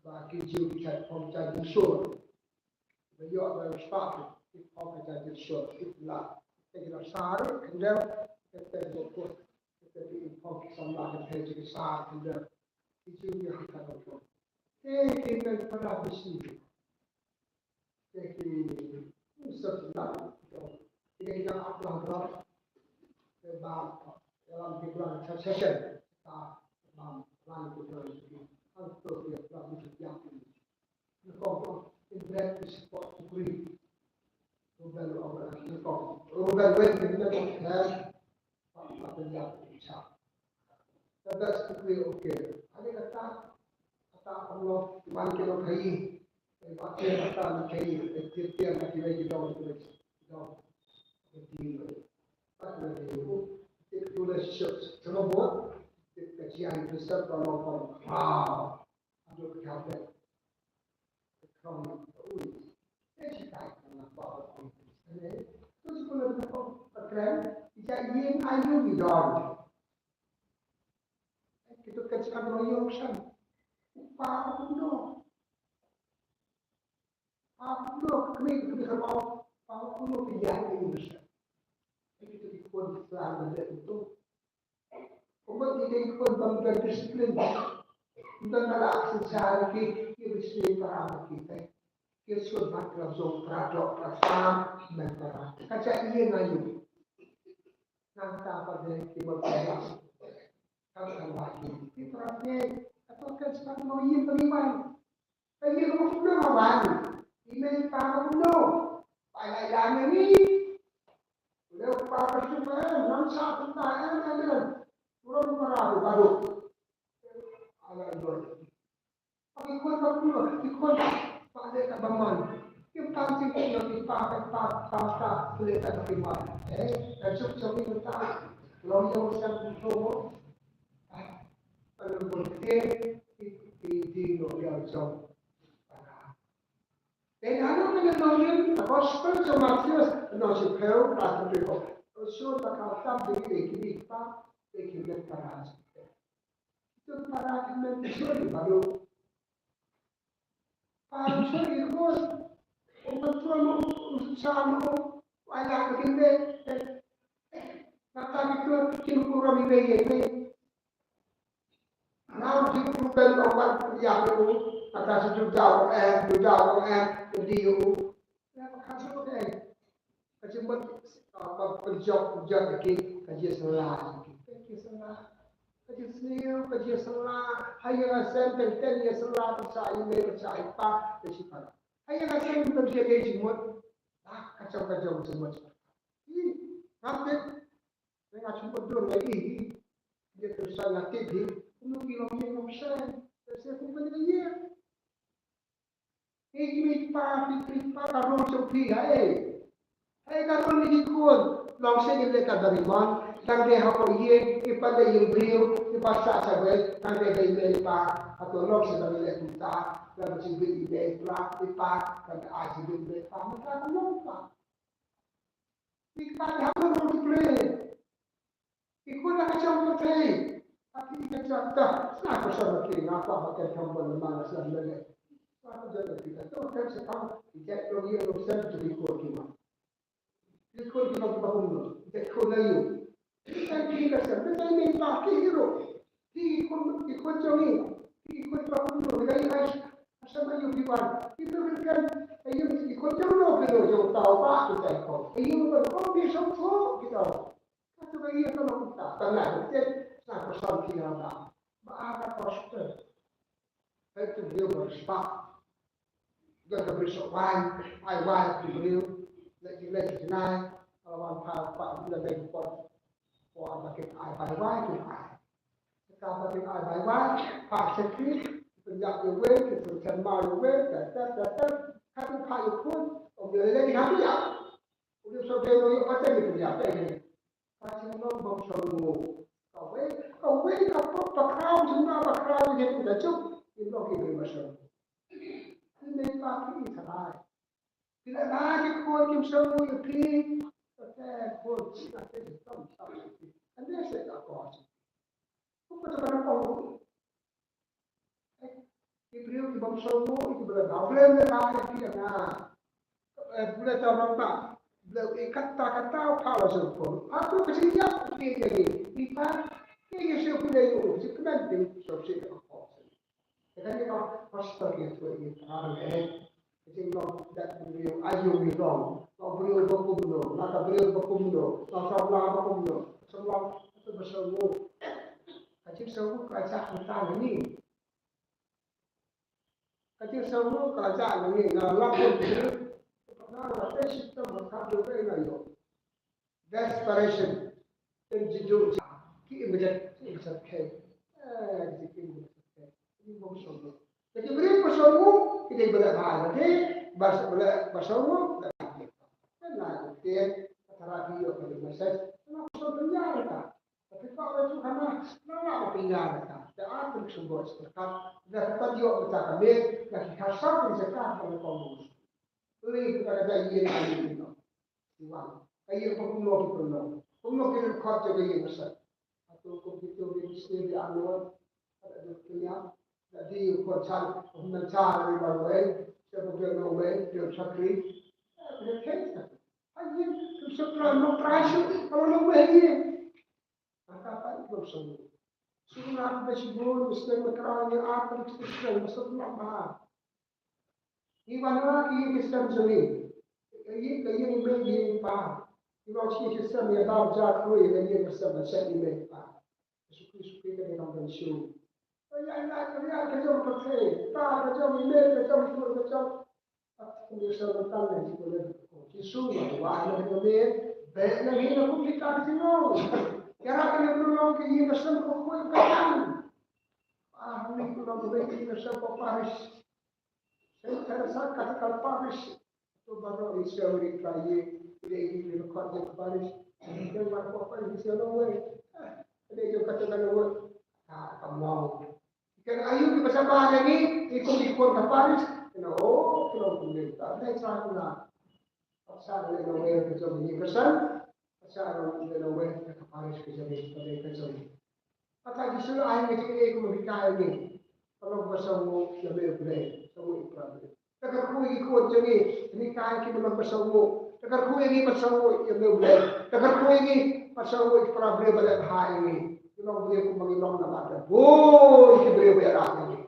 ba ki Jiw ki khon jan i sur. Ba ïoh ba u spah ki phong ka jingshor ki la. Te ki la sar khyndew, te te ba kut, te te ki phong ki samla ka te ki sar khyndew. Ki ju ki ha ka dong. Te ki te para bisi. Te ki usap la. Te ki na apla bra. Te ba, te ba ki bra cha cha cha. Ta ba, ba ki bra ki. Ang to ki bra ki ya ki. Nyngkong, in bret ki spot kukri. Ruben ong, nyngkong. Ruben wen ki bret ki bret. Pap pap ya ki cha. Te Kata sdang kri, okay. Ane kata, kata Allah, iman ki long khaïi. Iman ki kata na khaïi, eh, tir tir na ki wei ki dong, ki wei ki dong. Ki dong. Pat na ki dong. Tik tu le shop, sama buat. Tik ka jian besar kalau kau. Wow. Aduh, ka jabet. Ka kong, ui. Eh, si tai, ka na pa, ka kong. Eh, tu si kong, ka kong, ka kren. Ija yin ayu ni don. Kita kan sekarang loyong san. Upa apa pun tu. Apa pun tu, kami, kami kalau apa pun tu pilihan ini bisa. Kita dikon selama dia itu. Umat kita dikon bang bang disiplin. Kita nak aksi sehari ki, ki bisi para kita. Ki suruh mat kerja, kerja, kerja, men para. Kaca iya ngayu. Nang ta pa de ki ba ka ba. Ka ka ba ki. Ki pra ne. Ka to kan spa no yin pa ni wan. Ka yin ko no wan. I me pa ko no. Pa la ya ne ni. Le pa ka su pa nang sa pa ta ne ne ne. Pura para ba do. Ala do. Ki khun ba kumno, ki khun ba leh kaba mon. Ki tam jingpynïoh ki pa, ki pa, pa, pa, leh kaba ki mon. Eh, ka juk jong ki mynta. Long ïa u sem kumno. Ah, pa long bun kti, ki, ki ding noh ïa u jong. Te nano ka long ïa ka gospel jong Mathaios, nong shiphew, ka shiphew. Shu ba ka tam jingpynïoh ki pa, ki met para. Itu para ki men ki suri baru. Para suri ko. Umpat tuan mu, usaha mu, wala ka kinde. Maka itu kin kurang ibe ibe. Nau di kurang awal ya ko. Kata sejuta orang, juta orang, dia. Ka jingmut, ah, ba pynjop, pynjop ïa ki, ka jingïasylla ïa ki. Ka jingïasylla. Ka jingsniew, ka jingïasylla. Ha ïing ha sem, teng teng ïasylla, pyrshah ïa i mei, pyrshah ïa i pa, pyrshah ïa i pa. Ha ïing ha sem, pynjop ïa ka jingmut. Ah, ka jong, ka jong jingmut. Ih, ngam tip. Nga shu pyndur nga ih, ih. Ïa pyrshah nga tip ih. Kumno ki long ïing long sem. Pyrshah kumno ki long ïing. Phi, phi pa, phi, phi pa, ka role jong phi, haei. Haei ka role jong ki khun. Long shen ïa leh katba ki mon. Tang dei hapoh ïing, ki pan dei ïing briew, ki pan sah sha wei, tang dei dei mei pa. Hato long shen ba ngi leh kumta, lada jingbieit ïa mei pa, ïa pa, tang dei ai jingbieit ïa mei pa, mynta ka long pa. Phi pa, phi hap ka role to play. Ki khun la ka jong ka pyrthei. Ka phi ka jong ka. Sna ka shon ki nga pa ba ka jong ba ma la sna lele. Sna ka jong ka phi ka to ka sa ka. Ki jait long ïa long sem tu ki khun ki ma. Ki khun ki ma ki ba kum no. Ki jait khun la yu. Ki jait ki ka sem. Ki jait ni pa ki hero. Ki khun ki khun jong ni. Ki khun ba kum no. Ki jait ai. Asam ayu ki wan. Ki tu ki kan. Ayu ki khun jong no ki no jong tau ba ki jait ko. Ayu ba ko ki song ko ki tau. Ka tu ka ïa ka long kumta, ka ngai ka tieng, sna ka shon ki nga ba. Ba a ka gospel. Hei tu briew ba respect. Don ka briew shah wai, ai wai tu briew. Leh ki leh ki ngai, ka la wan pha pa la dei ki pot. Ko ba ki ai bai wai ki ai. Ka ba ki ai bai wai, pa se ki, pynjah ïa wei, ki pynjah ma ïa wei, ta ta ta ta. Ka tu pha ïa khun, ong ïa leh ki ha pynjah. Ong ïa so dei ong ïa pa te ki pynjah, te ki. Ka jinglong bym shong nguh. Kawei, kawei ka pop ba khraw jingma ba khraw ïa ka juk. Jinglong ki briew ba shong. Ki mei pa ki i tharai. Ki la ba ki khun kim shong nguh ïa phi. Ka te khun chi ka te tom tom ïa phi. Ka ne se ka ko chi. Kumta ka na pong. Ki briew ki bym shong nguh, ki briew ba blem le ba ki ïa nga. Eh, blem ta bang ba. Blem i kata kata pha la shong nguh. Aku ka jingïap ki ïa ngi. Ni pa ki ïa shong ki le yu. Jingkmen ki shong shi ka ko. Ka ni ka pastor ki tu ni pa le. Ka jinglong dat briew ayu ngi long. Ka briew ba kumno, na ka briew ba kumno, na samla ba kumno. Samla tu ba shong nguh. Ka jingshong nguh ka jaka mynta ngi. Ka jingshong ka jaka ngi, nga lap ka jingshong. Ka na la te shi tam ka do ka ina yo. Desperation. Ten jidu ki immediate, ki immediate ke. Eh, ki king ki king ba song. Ki briew ba song ki dei ba la ba la dei ba la ba song. Kan la ki ka tara ki yo ka dei message. Na ko song dunya ka. Tapi pa ba tu kana na na ba pinga ka. Da a tu song bo song ka. Da ka yo ka ka me ka ki ka sa ka ka ka ko. Ri ka ka da ye na ni no. Iwan. Ka ïing ka kumno ki kumno. Kumno ki record jong ka ïing ka sah. Hato kum kito ki mesti di anwar. Ada di kuliah. Jadi ko chan, ko men chan di bawai. Siapa dia no way, dia chakri. Eh, dia kena. Ayin, tu sepra no price, kalau no way ni. Maka apa itu semua. Surat besi bun, mesti makrang ni apa itu semua, maksud apa? Iwan la ki ïing ki sem jong ngi. Ka ïing, ka ïing i mei i pa. Iwan shi ki sem ïa dau ja khrui ka ïing ka sem ba shet i mei i pa. Suki suki ka dei kam ban shu. Ka ïa ïa ka ïa ka jong ka thei. Ta ka jong i mei ka jong i tur ka jong. Ka ïing ka sem tan ne ji ko le. Jisu wa wa ne ka mei. Be ne hi na kum kita ki jong. Ïa ra ka ïing ka sem ko ko ka jong. Ah, ni ko ka ïing ka sem ko paris. Sen terasa kata kal paris. Tu baru Israel di kaye, di di di kot di paris. Yang mar ko paris Israel no way. Di jo kata kal no way. Ah, come on. Kan ayu ki pasal ba lagi, ikut ikut ka paris. Kena oh, kena kulit. Tak ada cara pula. Pasal no way ke jom ni kesan. Pasal no way ke paris ke jom ni ke jom. Kata Jisu la ai ngi te kum ki kai ngi. Ka long ba sngewthuh ïa me U Blei, sngewthuh ïa U Blei. Te kyrkhu ïa ngi khun jong ngi, ngi kai ki ba long ba sngewthuh. Te kyrkhu ïa ngi ba sngewthuh ïa me U Blei. Te kyrkhu ïa ngi ba sngewthuh ïa ki para briew ba leh bha ïa ngi. Ki long briew kumba ngi long namar da bun ki briew ba ïarap ïa ngi.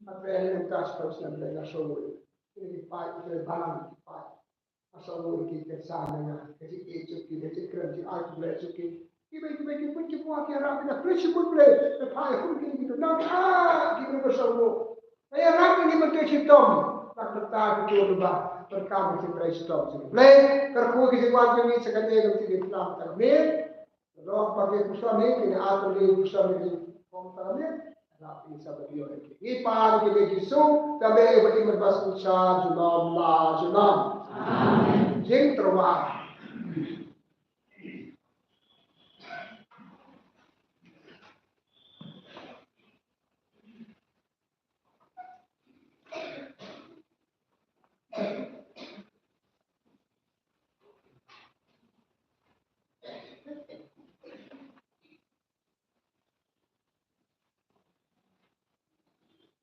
Ba pynlong ka sngewthuh ïa U Blei, nga sngewthuh. Ki paid, ki paid balang, ki paid. Ka sngewthuh ki kyrsan na nga, ka jingïeit jong ki, ka jingkren jingai U Blei jong ki. Kiba, kiba, ki bun ki bua ki ïarap ïa nga, khublei shibun Blei, te phai kum kine ki nang ah, ki briew ba sngewthuh. Nga ïarap ïa ngi mynta shitom, bad mynta ki briew ba, bad ka mynta ki briew shitom jong U Blei, kyrkhu ki jingwan jong ngi sa kane ka jingïaslam tang mynta. Lok ba ki pyrshang hi, kine ato ki pyrshang hi, kong tang hi, lak ki sa ba dio hi. Ngi pan ki Jisu, ta be ba ki merbas ucha, junom la junom. Amen. Jingtyrwa.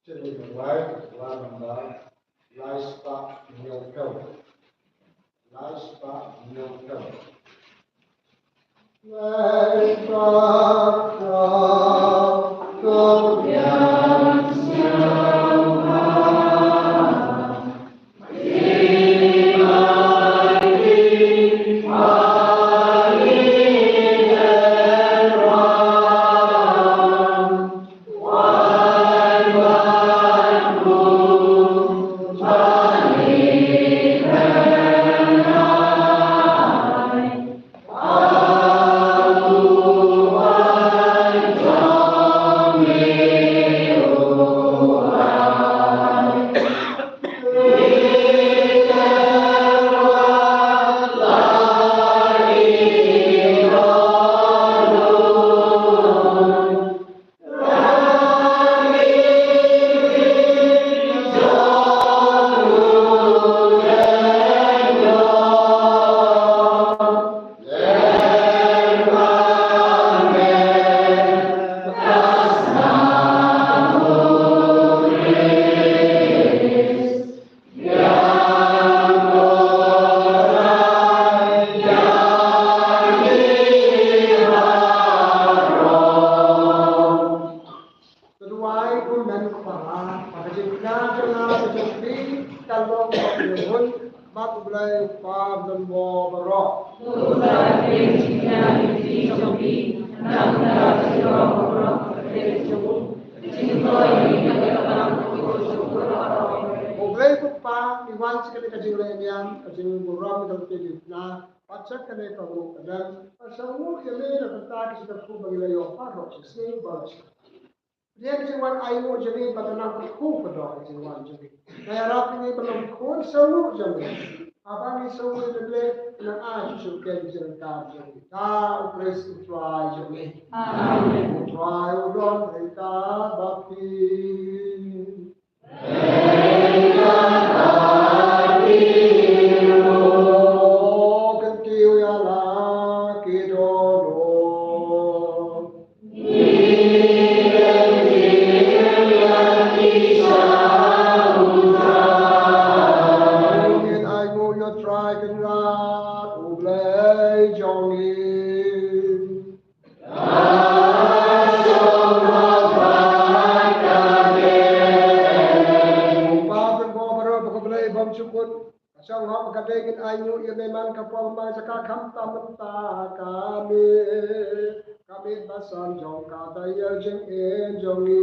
Te dei ka wai, wai namba, lai spah hynñiew phew. Lai spah hynñiew phew. Lai spah hynñiew phew. Te duwai, U Mynkhuid, ba ka jingkñia jong nga bad jong phi kan long ka jingmut bad U Blei Kpa Donbor baroh. U Blei Kpa, ngi wan sha kane ka jingleh niam, ka jingburom ka jingkñia, bad sha kane ka ruh ka dang, bad sha u ïa me na ka bynta ka jingkyrkhu ba ngi la ïoh baroh shi sngi baroh shi. Pdiang ka jingwan ainguh jong ngi bad nang kyrkhu ka doh ka jingwan jong ngi. Nga ïarap ïa ngi ban long khun sngewbha jong ngi. Haba ngi sngewbha ïa U Blei, nang ai shisha ka jingkyrkhu jong ngi. Ta U Khrist U Trai jong ngi. Amen. U Trai u don ryngkat bad phi. Ngin ainguh ïa U Trai Kynrad U Blei jong ngi. Kynmaw ba ka Blei bymjukut ka shong ha ka dei ngin ainguh ïa me man ka por man jaka khamtam mynta ka miet, ka miet basan jong ka taïew jingim jong ngi.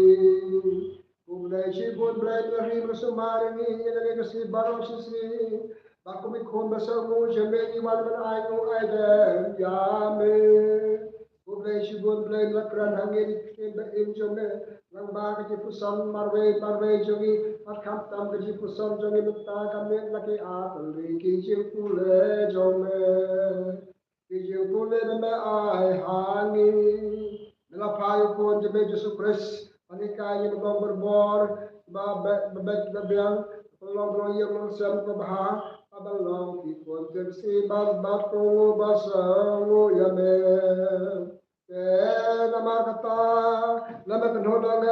Khublei shibun Blei ba la rim sumar ïa ngi ïa kane ka sngi baroh shi sngi. Ba kum ki khun ba sngewbha jong me ngi wan ban ainguh aidem ïa me. Khublei shibun Blei ba la kren ha ngi ïa ki ktien ba im jong me. Lyngba ka jingpuson marwei marwei jong ngi bad khamtam ka jingpuson jong ngi mynta ka miet la ki ar tylli ki jingpule jong me. Ki jingpule ba me ai ha ngi. Me la phah ïa u Khun jong me Jisu Khrist ban hikai ïa ngi ban long barabor, ba beit, ba beit, ba biang, ban long, ban long ïing, long sem, ba bha, ba ban long ki khun thied shi bad, bad ko u ba sngewbha ïa me. Te namar kata, lem bad ki nongdang,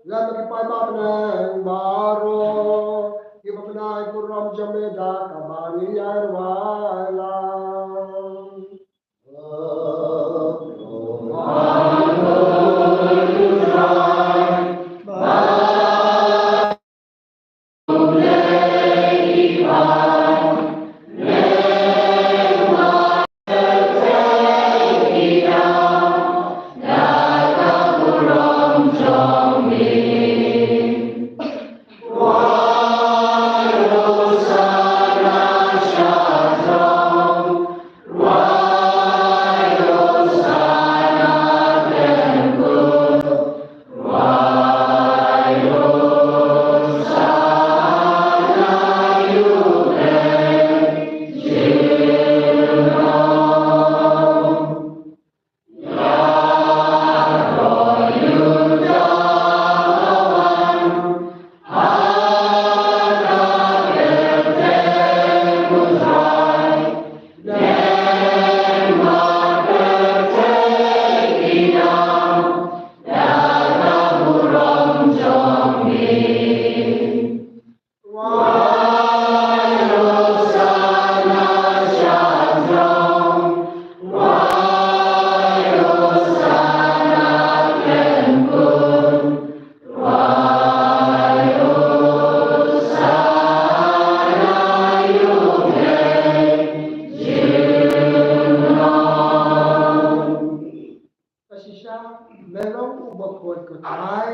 lem bad ki paidbah bneng baroh, kiba pynïaid burom jong me da kaba ngi ïai rwai lang. Ka shisha, me long uba khuid ko Trai,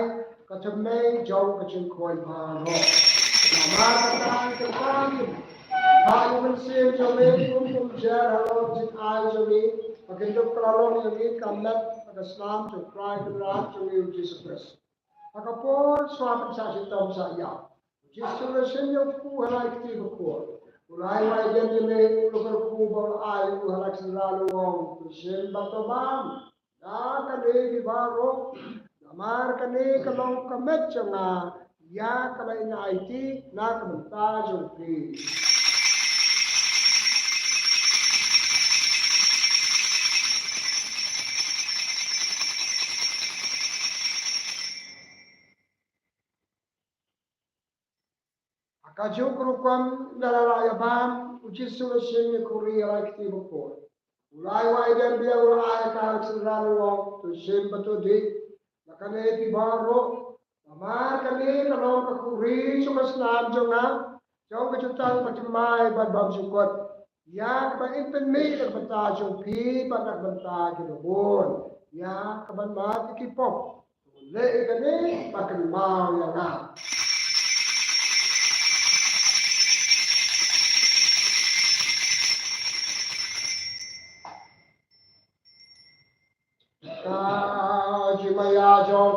ka thymmei jong ka jingkhuid baroh. Namar kata, kata, ha u Mynsiem jong me, kum kumjuh halor jingai jong ngi, ba kin dup kylla long ïa ngi ka met bad ka snam jong U Trai Kynrad jong ngi U Jisu Khrist. Ha ka por shuwa ban shah shitom shah ïap, U Jisu u la shim ïa u kpu ha la ka kti bakhuid. U la ai wai ïa me, u la kyrkhu bad u la ai ïa u ha la ka synran, u ong, to shim bad to bam da kane phi baroh, namar kane ka long ka met jong nga, ïa kaba in aiti na ka bynta jong phi. Ha kajuh ka rukom, ynda la lah ïa bam, U Jisu u la shim ïa ka khuri ha la ka kti bakhuid. U la ai wai ïa u, u la ai ha la ka synran, u ong, to shim bad to dih da kane phi baroh, namar kane ka long ka khuri jong ka snam jong nga, jong ka jutang bathymmai bad bymjukut, ïa kaba in pynmih na ka bynta jong phi bad na ka bynta ki babun, ïa kaban mad ïa ki pop. Leh ïa kane bad kynmaw ïa nga. Ka jingmaïa jong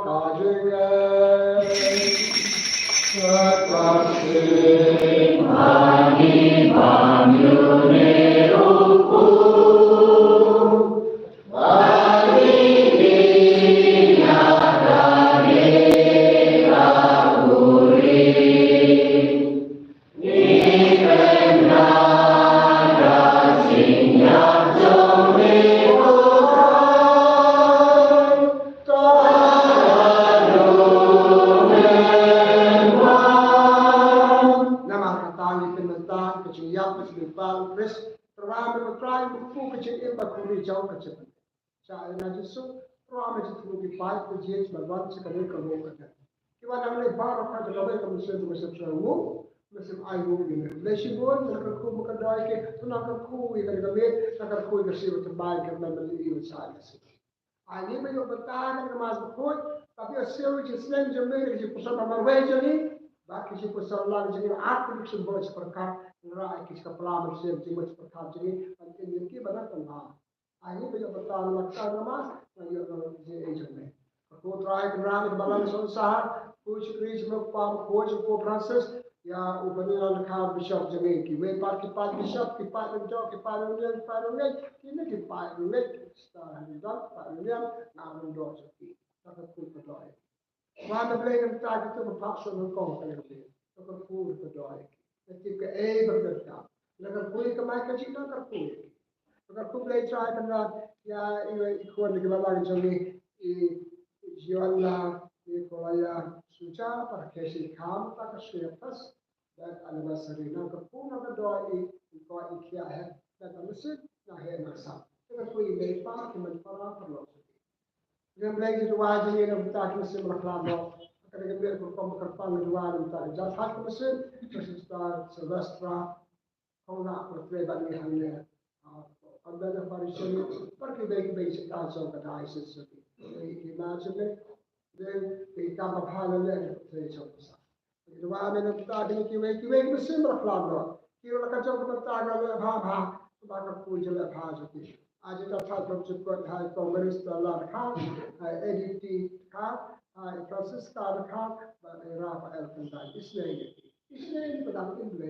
Namar kata ngi pynmynta ka jingïap ka jingpang Khrist, Trai, me Trai, me Kpu, ka jingim bakhuid jong ka jingim. Sha ïa na Jisu, Trai, me jingthmu ki paid, ka jingim ba wan sha kane ka lum ka jingim. Ki wan hangne baroh ka jingim ka mynsiem, ka mynsiem sha ngu, mynsiem ai ngu ïa me. Lei shibun, na ka kyrkhu me ka doi ki, na ka kyrkhu ïa ka ri ka miet, na ka kyrkhu ïa ka ri ka tymmen, ka mynsiem ïa sa ïa si. Ai ngi ba ïoh bynta na ka Mass Bakhuid, ba ïoh siew ïa ka jingsneng jong me, ïa ka jingpyrsad marwei jong ngi, bad ka jingpyrsad lang jong ngi, ar tylli ki symbol jingpyrkhat, ngi rah ïa ki jingpyrkhat mynsiem, jingpyrkhat jong ngi, ban im ïa ki ba na ka Mass. Ai ngi ba ïoh bynta na ka Mass, ba ïoh na ka jingim jong me. Ko Trai Kynrad ka balang sohsah, ko Jisu Khrist, me Kpa, ko Jisu, ko Francis, ïa u Ferdinand Kha Bishop jong ngi, kiwei pat ki paid Bishop, ki paid Rangjop, ki paid Rangbah, ki paid Rangbah, kine ki paid Rangbah, ki star Rangbah, ki paid Rangbah, nga ong doh jong ki. Ka kyrkhu ka doi. Wan da Blei ngan ta ki tu ba phah sha Hong Kong ka leng. Ka kyrkhu ka doi. Ka tip kaei ba ka dei. La kyrkhu ka mai ka jingdon kyrkhu. Ka kyrkhu Blei Trai Kynrad ïa i wei i khun ki ba lang jong ngi i Jion la i Kolaya Suja para kesi kam ta ka sui pas. Bad anniversary na ka pun na ka doi i ko i khia he na ka masjid na he na sa. Ka kyrkhu i Blei pa ki man para paralok. Ngam Blei ji dua ji ne na buta ki masjid mara khlam no. Ka ne ka ber ko kom ka pang dua na buta ki jat hat ki masjid. Ka Sister Sylvestra. Kong na ko tre ban ni hangne. Ah, an da na parish ni par ki bei ki bei sita jong ka diocese ni. Ki ma jong ne. Dei ki kam ba pha le le tre jong sa. Ki dua me na buta ki kiwei kiwei ki masjid mara khlam no. Ki la ka jong ka buta ka le pha pha. Ba ka ku je le pha jong ki. Aji ta thad from Chukot hai Kong Minister Lar Khan, hai A D T Khan, hai Francisca Khan, ba hai Raphael Khan dai. Isnei ni. Isnei ni ba dang im le.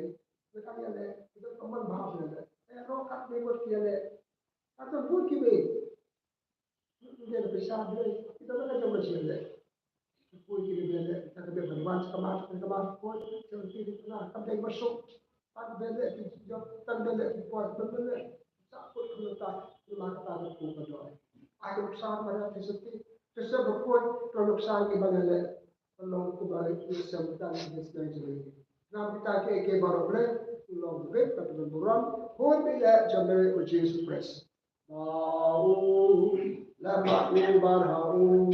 Ba dang ïa le. Ito kaman bha ïa le. Eh, ro kat ni mut ïa le. Kat mut ki be. Ito le pisa le. Ito le ka jong le. Pui ki le le. Ito le ban wan ka mar, ka mar pui. Ito ki le na ka dei masuk. Tang bele ki jop, tang bele ki por, tang bele. Sa put kumta, lima kata na ku ka doi. Ai nuksan mara ti seti, ti se ba put, to nuksan ki bale le. Long ku bale ki sem tang ki sem jeli. Nam kita ke ke baro bre, long bit ka tu buram, hur bi le jame u Jesu Christ. Ba u, lem bad u, bad ha u.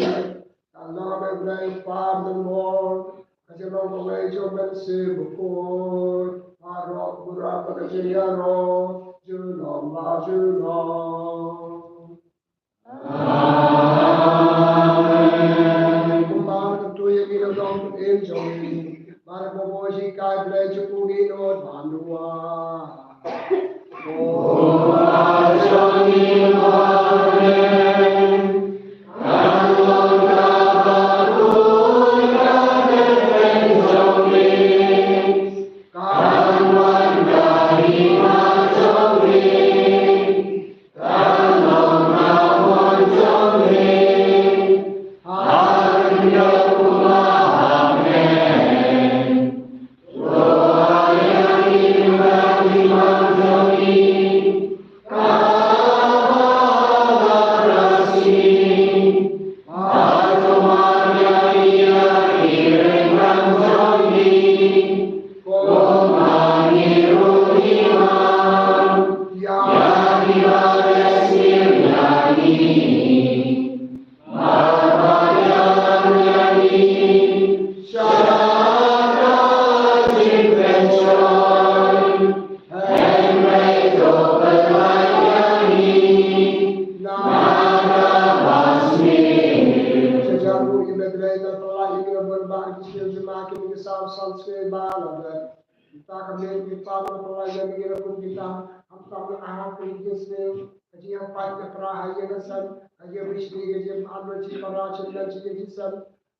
Ka long ka Blei Kpa Mynsiem Bakhuid. Ka jinglong kawei jong U Mynsiem Bakhuid. Baroh burom bad ka jingïaroh. Junom la junom. Amen. Kumba la kyntu ïa ngi na ka jong ngi. Bad ka buh jinghikai Blei jong ngi nud ban duh.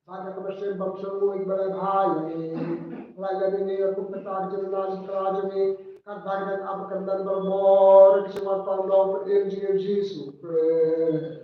Bad da ka mynsiem bymjukut ïa ngi, ba la bha ïa ngi. Lait ïa ngi kum ka jingïalang jong ngi, katba ngi dang ap ka bynta barabor, ka jingwan pang long, ha ka kyrteng jong U Jisu Khrist.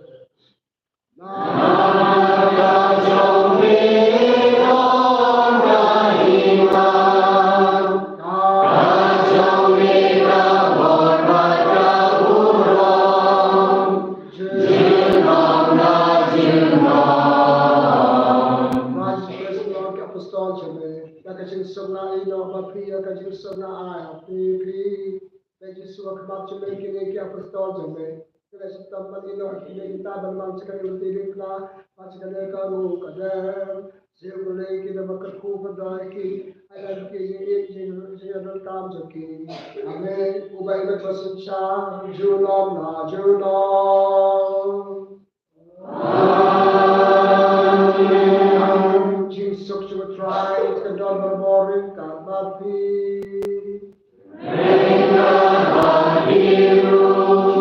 Khrist, Lord, ki apostol jong me, da ka jingsuk nga ai noh bad phi ïa ka jingsuk nga ai ha phi, phi. Te Jisu, ha khmat jong me kine ki apostol jong me, ki la shitom ban ïehnoh ïa kine kita ban mang sha kane ka lynti diengphna bad sha kane ka rukom ka dem. Sngewbha lei ki da ba kyrkhu kyrdoh ïa ki, ai lad ïa ki jingïeit, jing, jingïadonkam jong ki. Amen. Uba ïeit ba synshar junom la junom. Amen. Jingsuk jong U Trai ka don barabor ryngkat bad phi. Amen.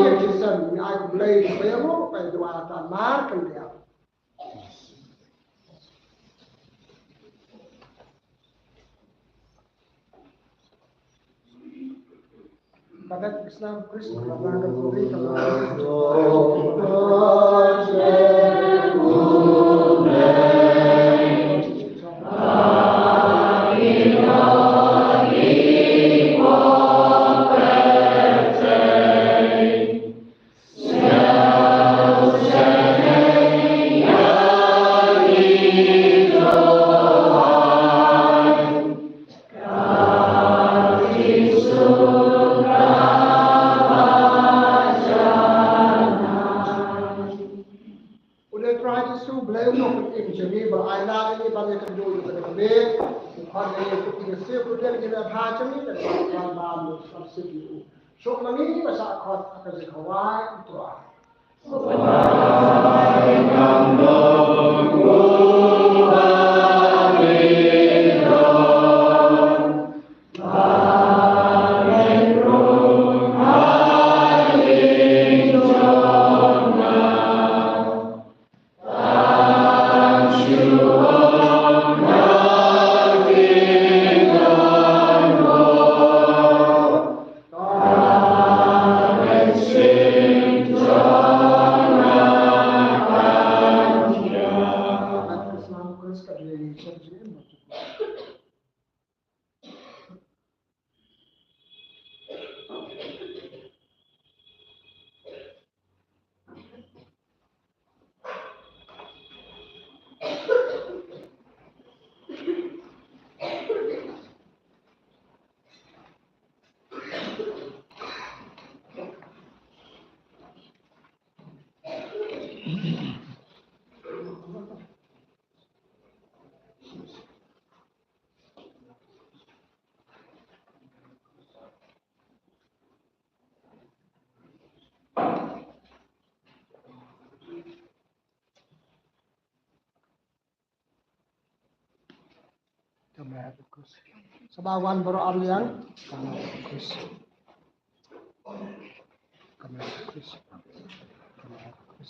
Ïa jingsan ngi ai khublei, khublei ïa U Blei, duwai ta mar kyndiat. U Trai Jisu, Blei u Nongpynim jong ngi, ba la ai lad ïa ngi ban ïakynduh ïa kane ka miet. U khot ïa ngi kum ki nongshun, u dei ïa ngi na bha jong ngi, da ka ban ban ban sngewsih ïa u. Suk ma ngi ba shah khot ha ka jingkhawai U Trai. Kamera fokus. Saba wan baroh arliang. Kamera fokus. Kamera fokus. Kamera fokus.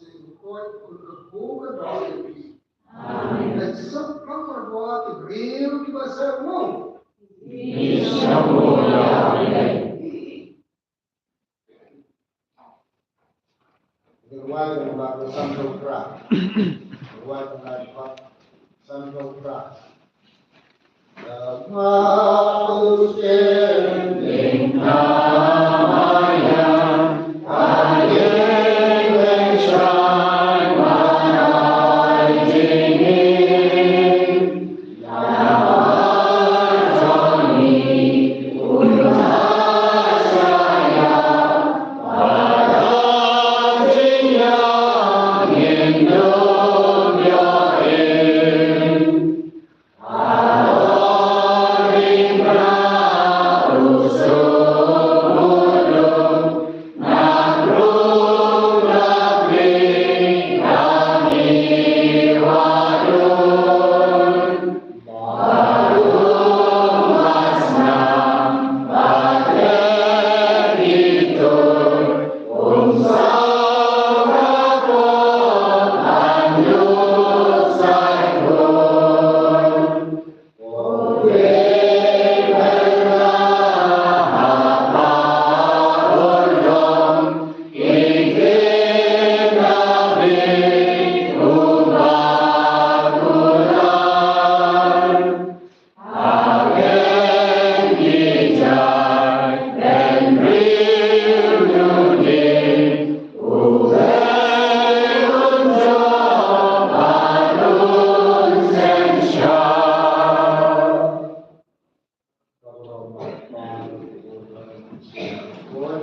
Kynrad, u kynrad, u kynrad. Amen. Ngi sngewbha ki briew kiba sngewbha. Ngi rwai tang ba ka sanphew phra. Rwai tang ba ka sanphew phra. Amen.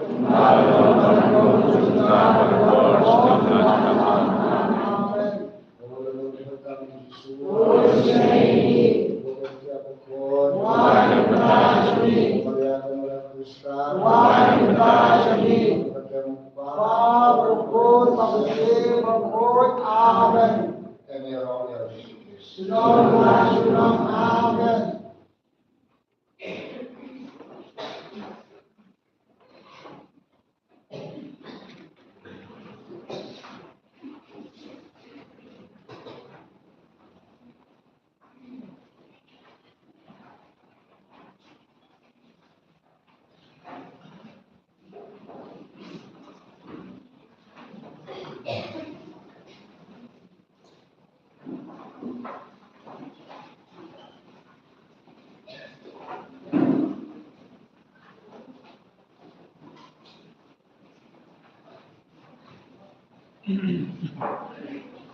Amen.